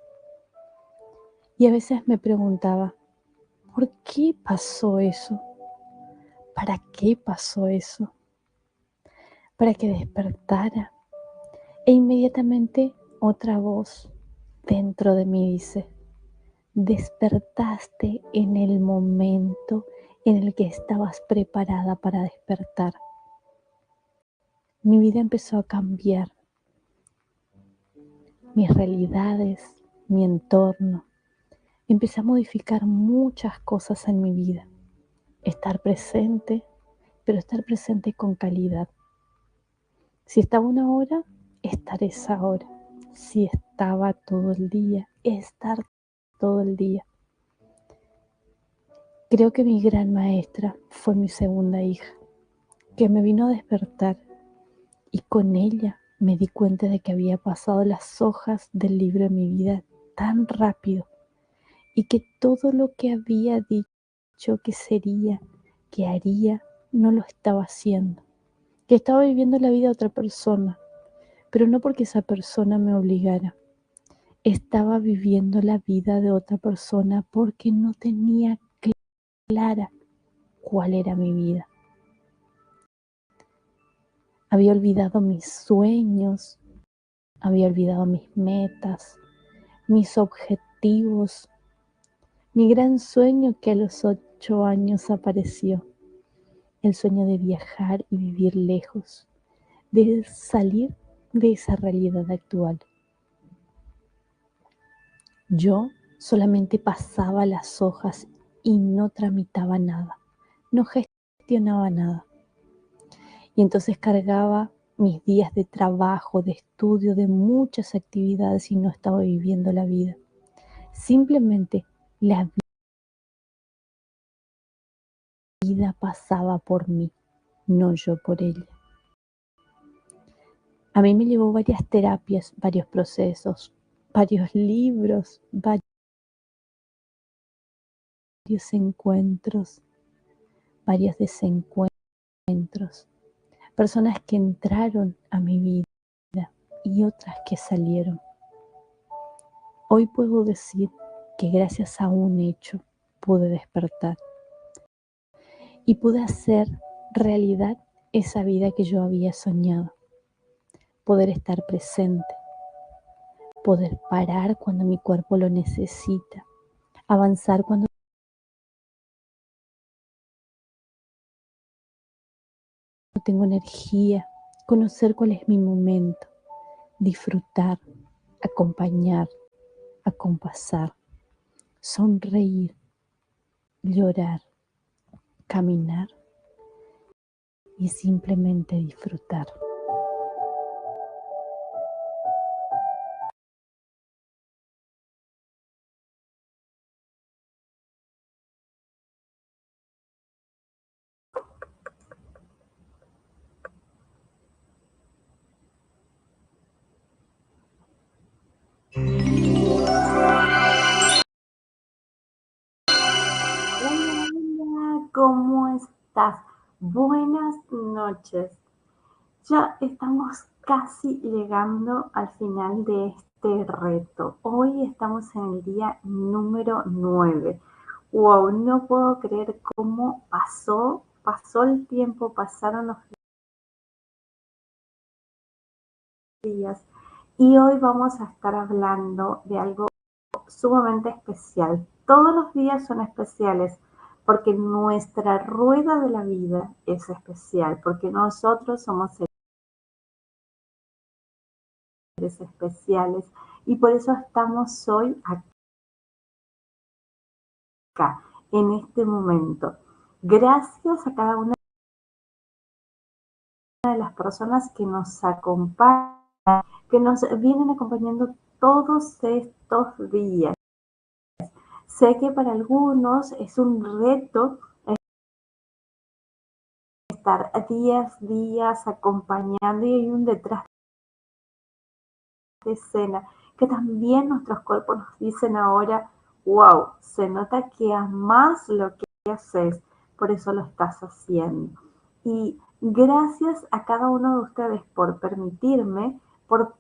Y a veces me preguntaba, ¿por qué pasó eso? ¿Para qué pasó eso? Para que despertara. E inmediatamente otra voz dentro de mí dice, despertaste en el momento en el que estabas preparada para despertar. Mi vida empezó a cambiar. Mis realidades, mi entorno. Empecé a modificar muchas cosas en mi vida. Estar presente, pero estar presente con calidad. Si estaba una hora, estar esa hora. Si estaba todo el día, estar todo el día. Creo que mi gran maestra fue mi segunda hija, que me vino a despertar y con ella me di cuenta de que había pasado las hojas del libro de mi vida tan rápido y que todo lo que había dicho que sería, que haría, no lo estaba haciendo, que estaba viviendo la vida de otra persona, pero no porque esa persona me obligara. Estaba viviendo la vida de otra persona porque no tenía clara cuál era mi vida. Había olvidado mis sueños, había olvidado mis metas, mis objetivos, mi gran sueño que a los 8 años apareció, el sueño de viajar y vivir lejos, de salir de esa realidad actual. Yo solamente pasaba las hojas y no tramitaba nada, no gestionaba nada. Y entonces cargaba mis días de trabajo, de estudio, de muchas actividades y no estaba viviendo la vida. Simplemente la vida pasaba por mí, no yo por ella. A mí me llevó varias terapias, varios procesos, varios libros, varios encuentros, varios desencuentros, personas que entraron a mi vida y otras que salieron. Hoy puedo decir que gracias a un hecho pude despertar y pude hacer realidad esa vida que yo había soñado. Poder estar presente, poder parar cuando mi cuerpo lo necesita, avanzar cuando tengo energía, conocer cuál es mi momento, disfrutar, acompañar, acompasar, sonreír, llorar, caminar y simplemente disfrutar. Hola, hola, ¿cómo estás? Buenas noches. Ya estamos casi llegando al final de este reto. Hoy estamos en el día número 9. Wow, no puedo creer cómo pasó el tiempo, pasaron los días. Y hoy vamos a estar hablando de algo sumamente especial. Todos los días son especiales porque nuestra rueda de la vida es especial, porque nosotros somos seres especiales y por eso estamos hoy acá, en este momento. Gracias a cada una de las personas que nos acompañan, que nos vienen acompañando todos estos días. Sé que para algunos es un reto estar días, días acompañando y hay un detrás de escena que también nuestros cuerpos nos dicen ahora, wow, se nota que amás lo que haces, por eso lo estás haciendo. Y gracias a cada uno de ustedes por permitirme, por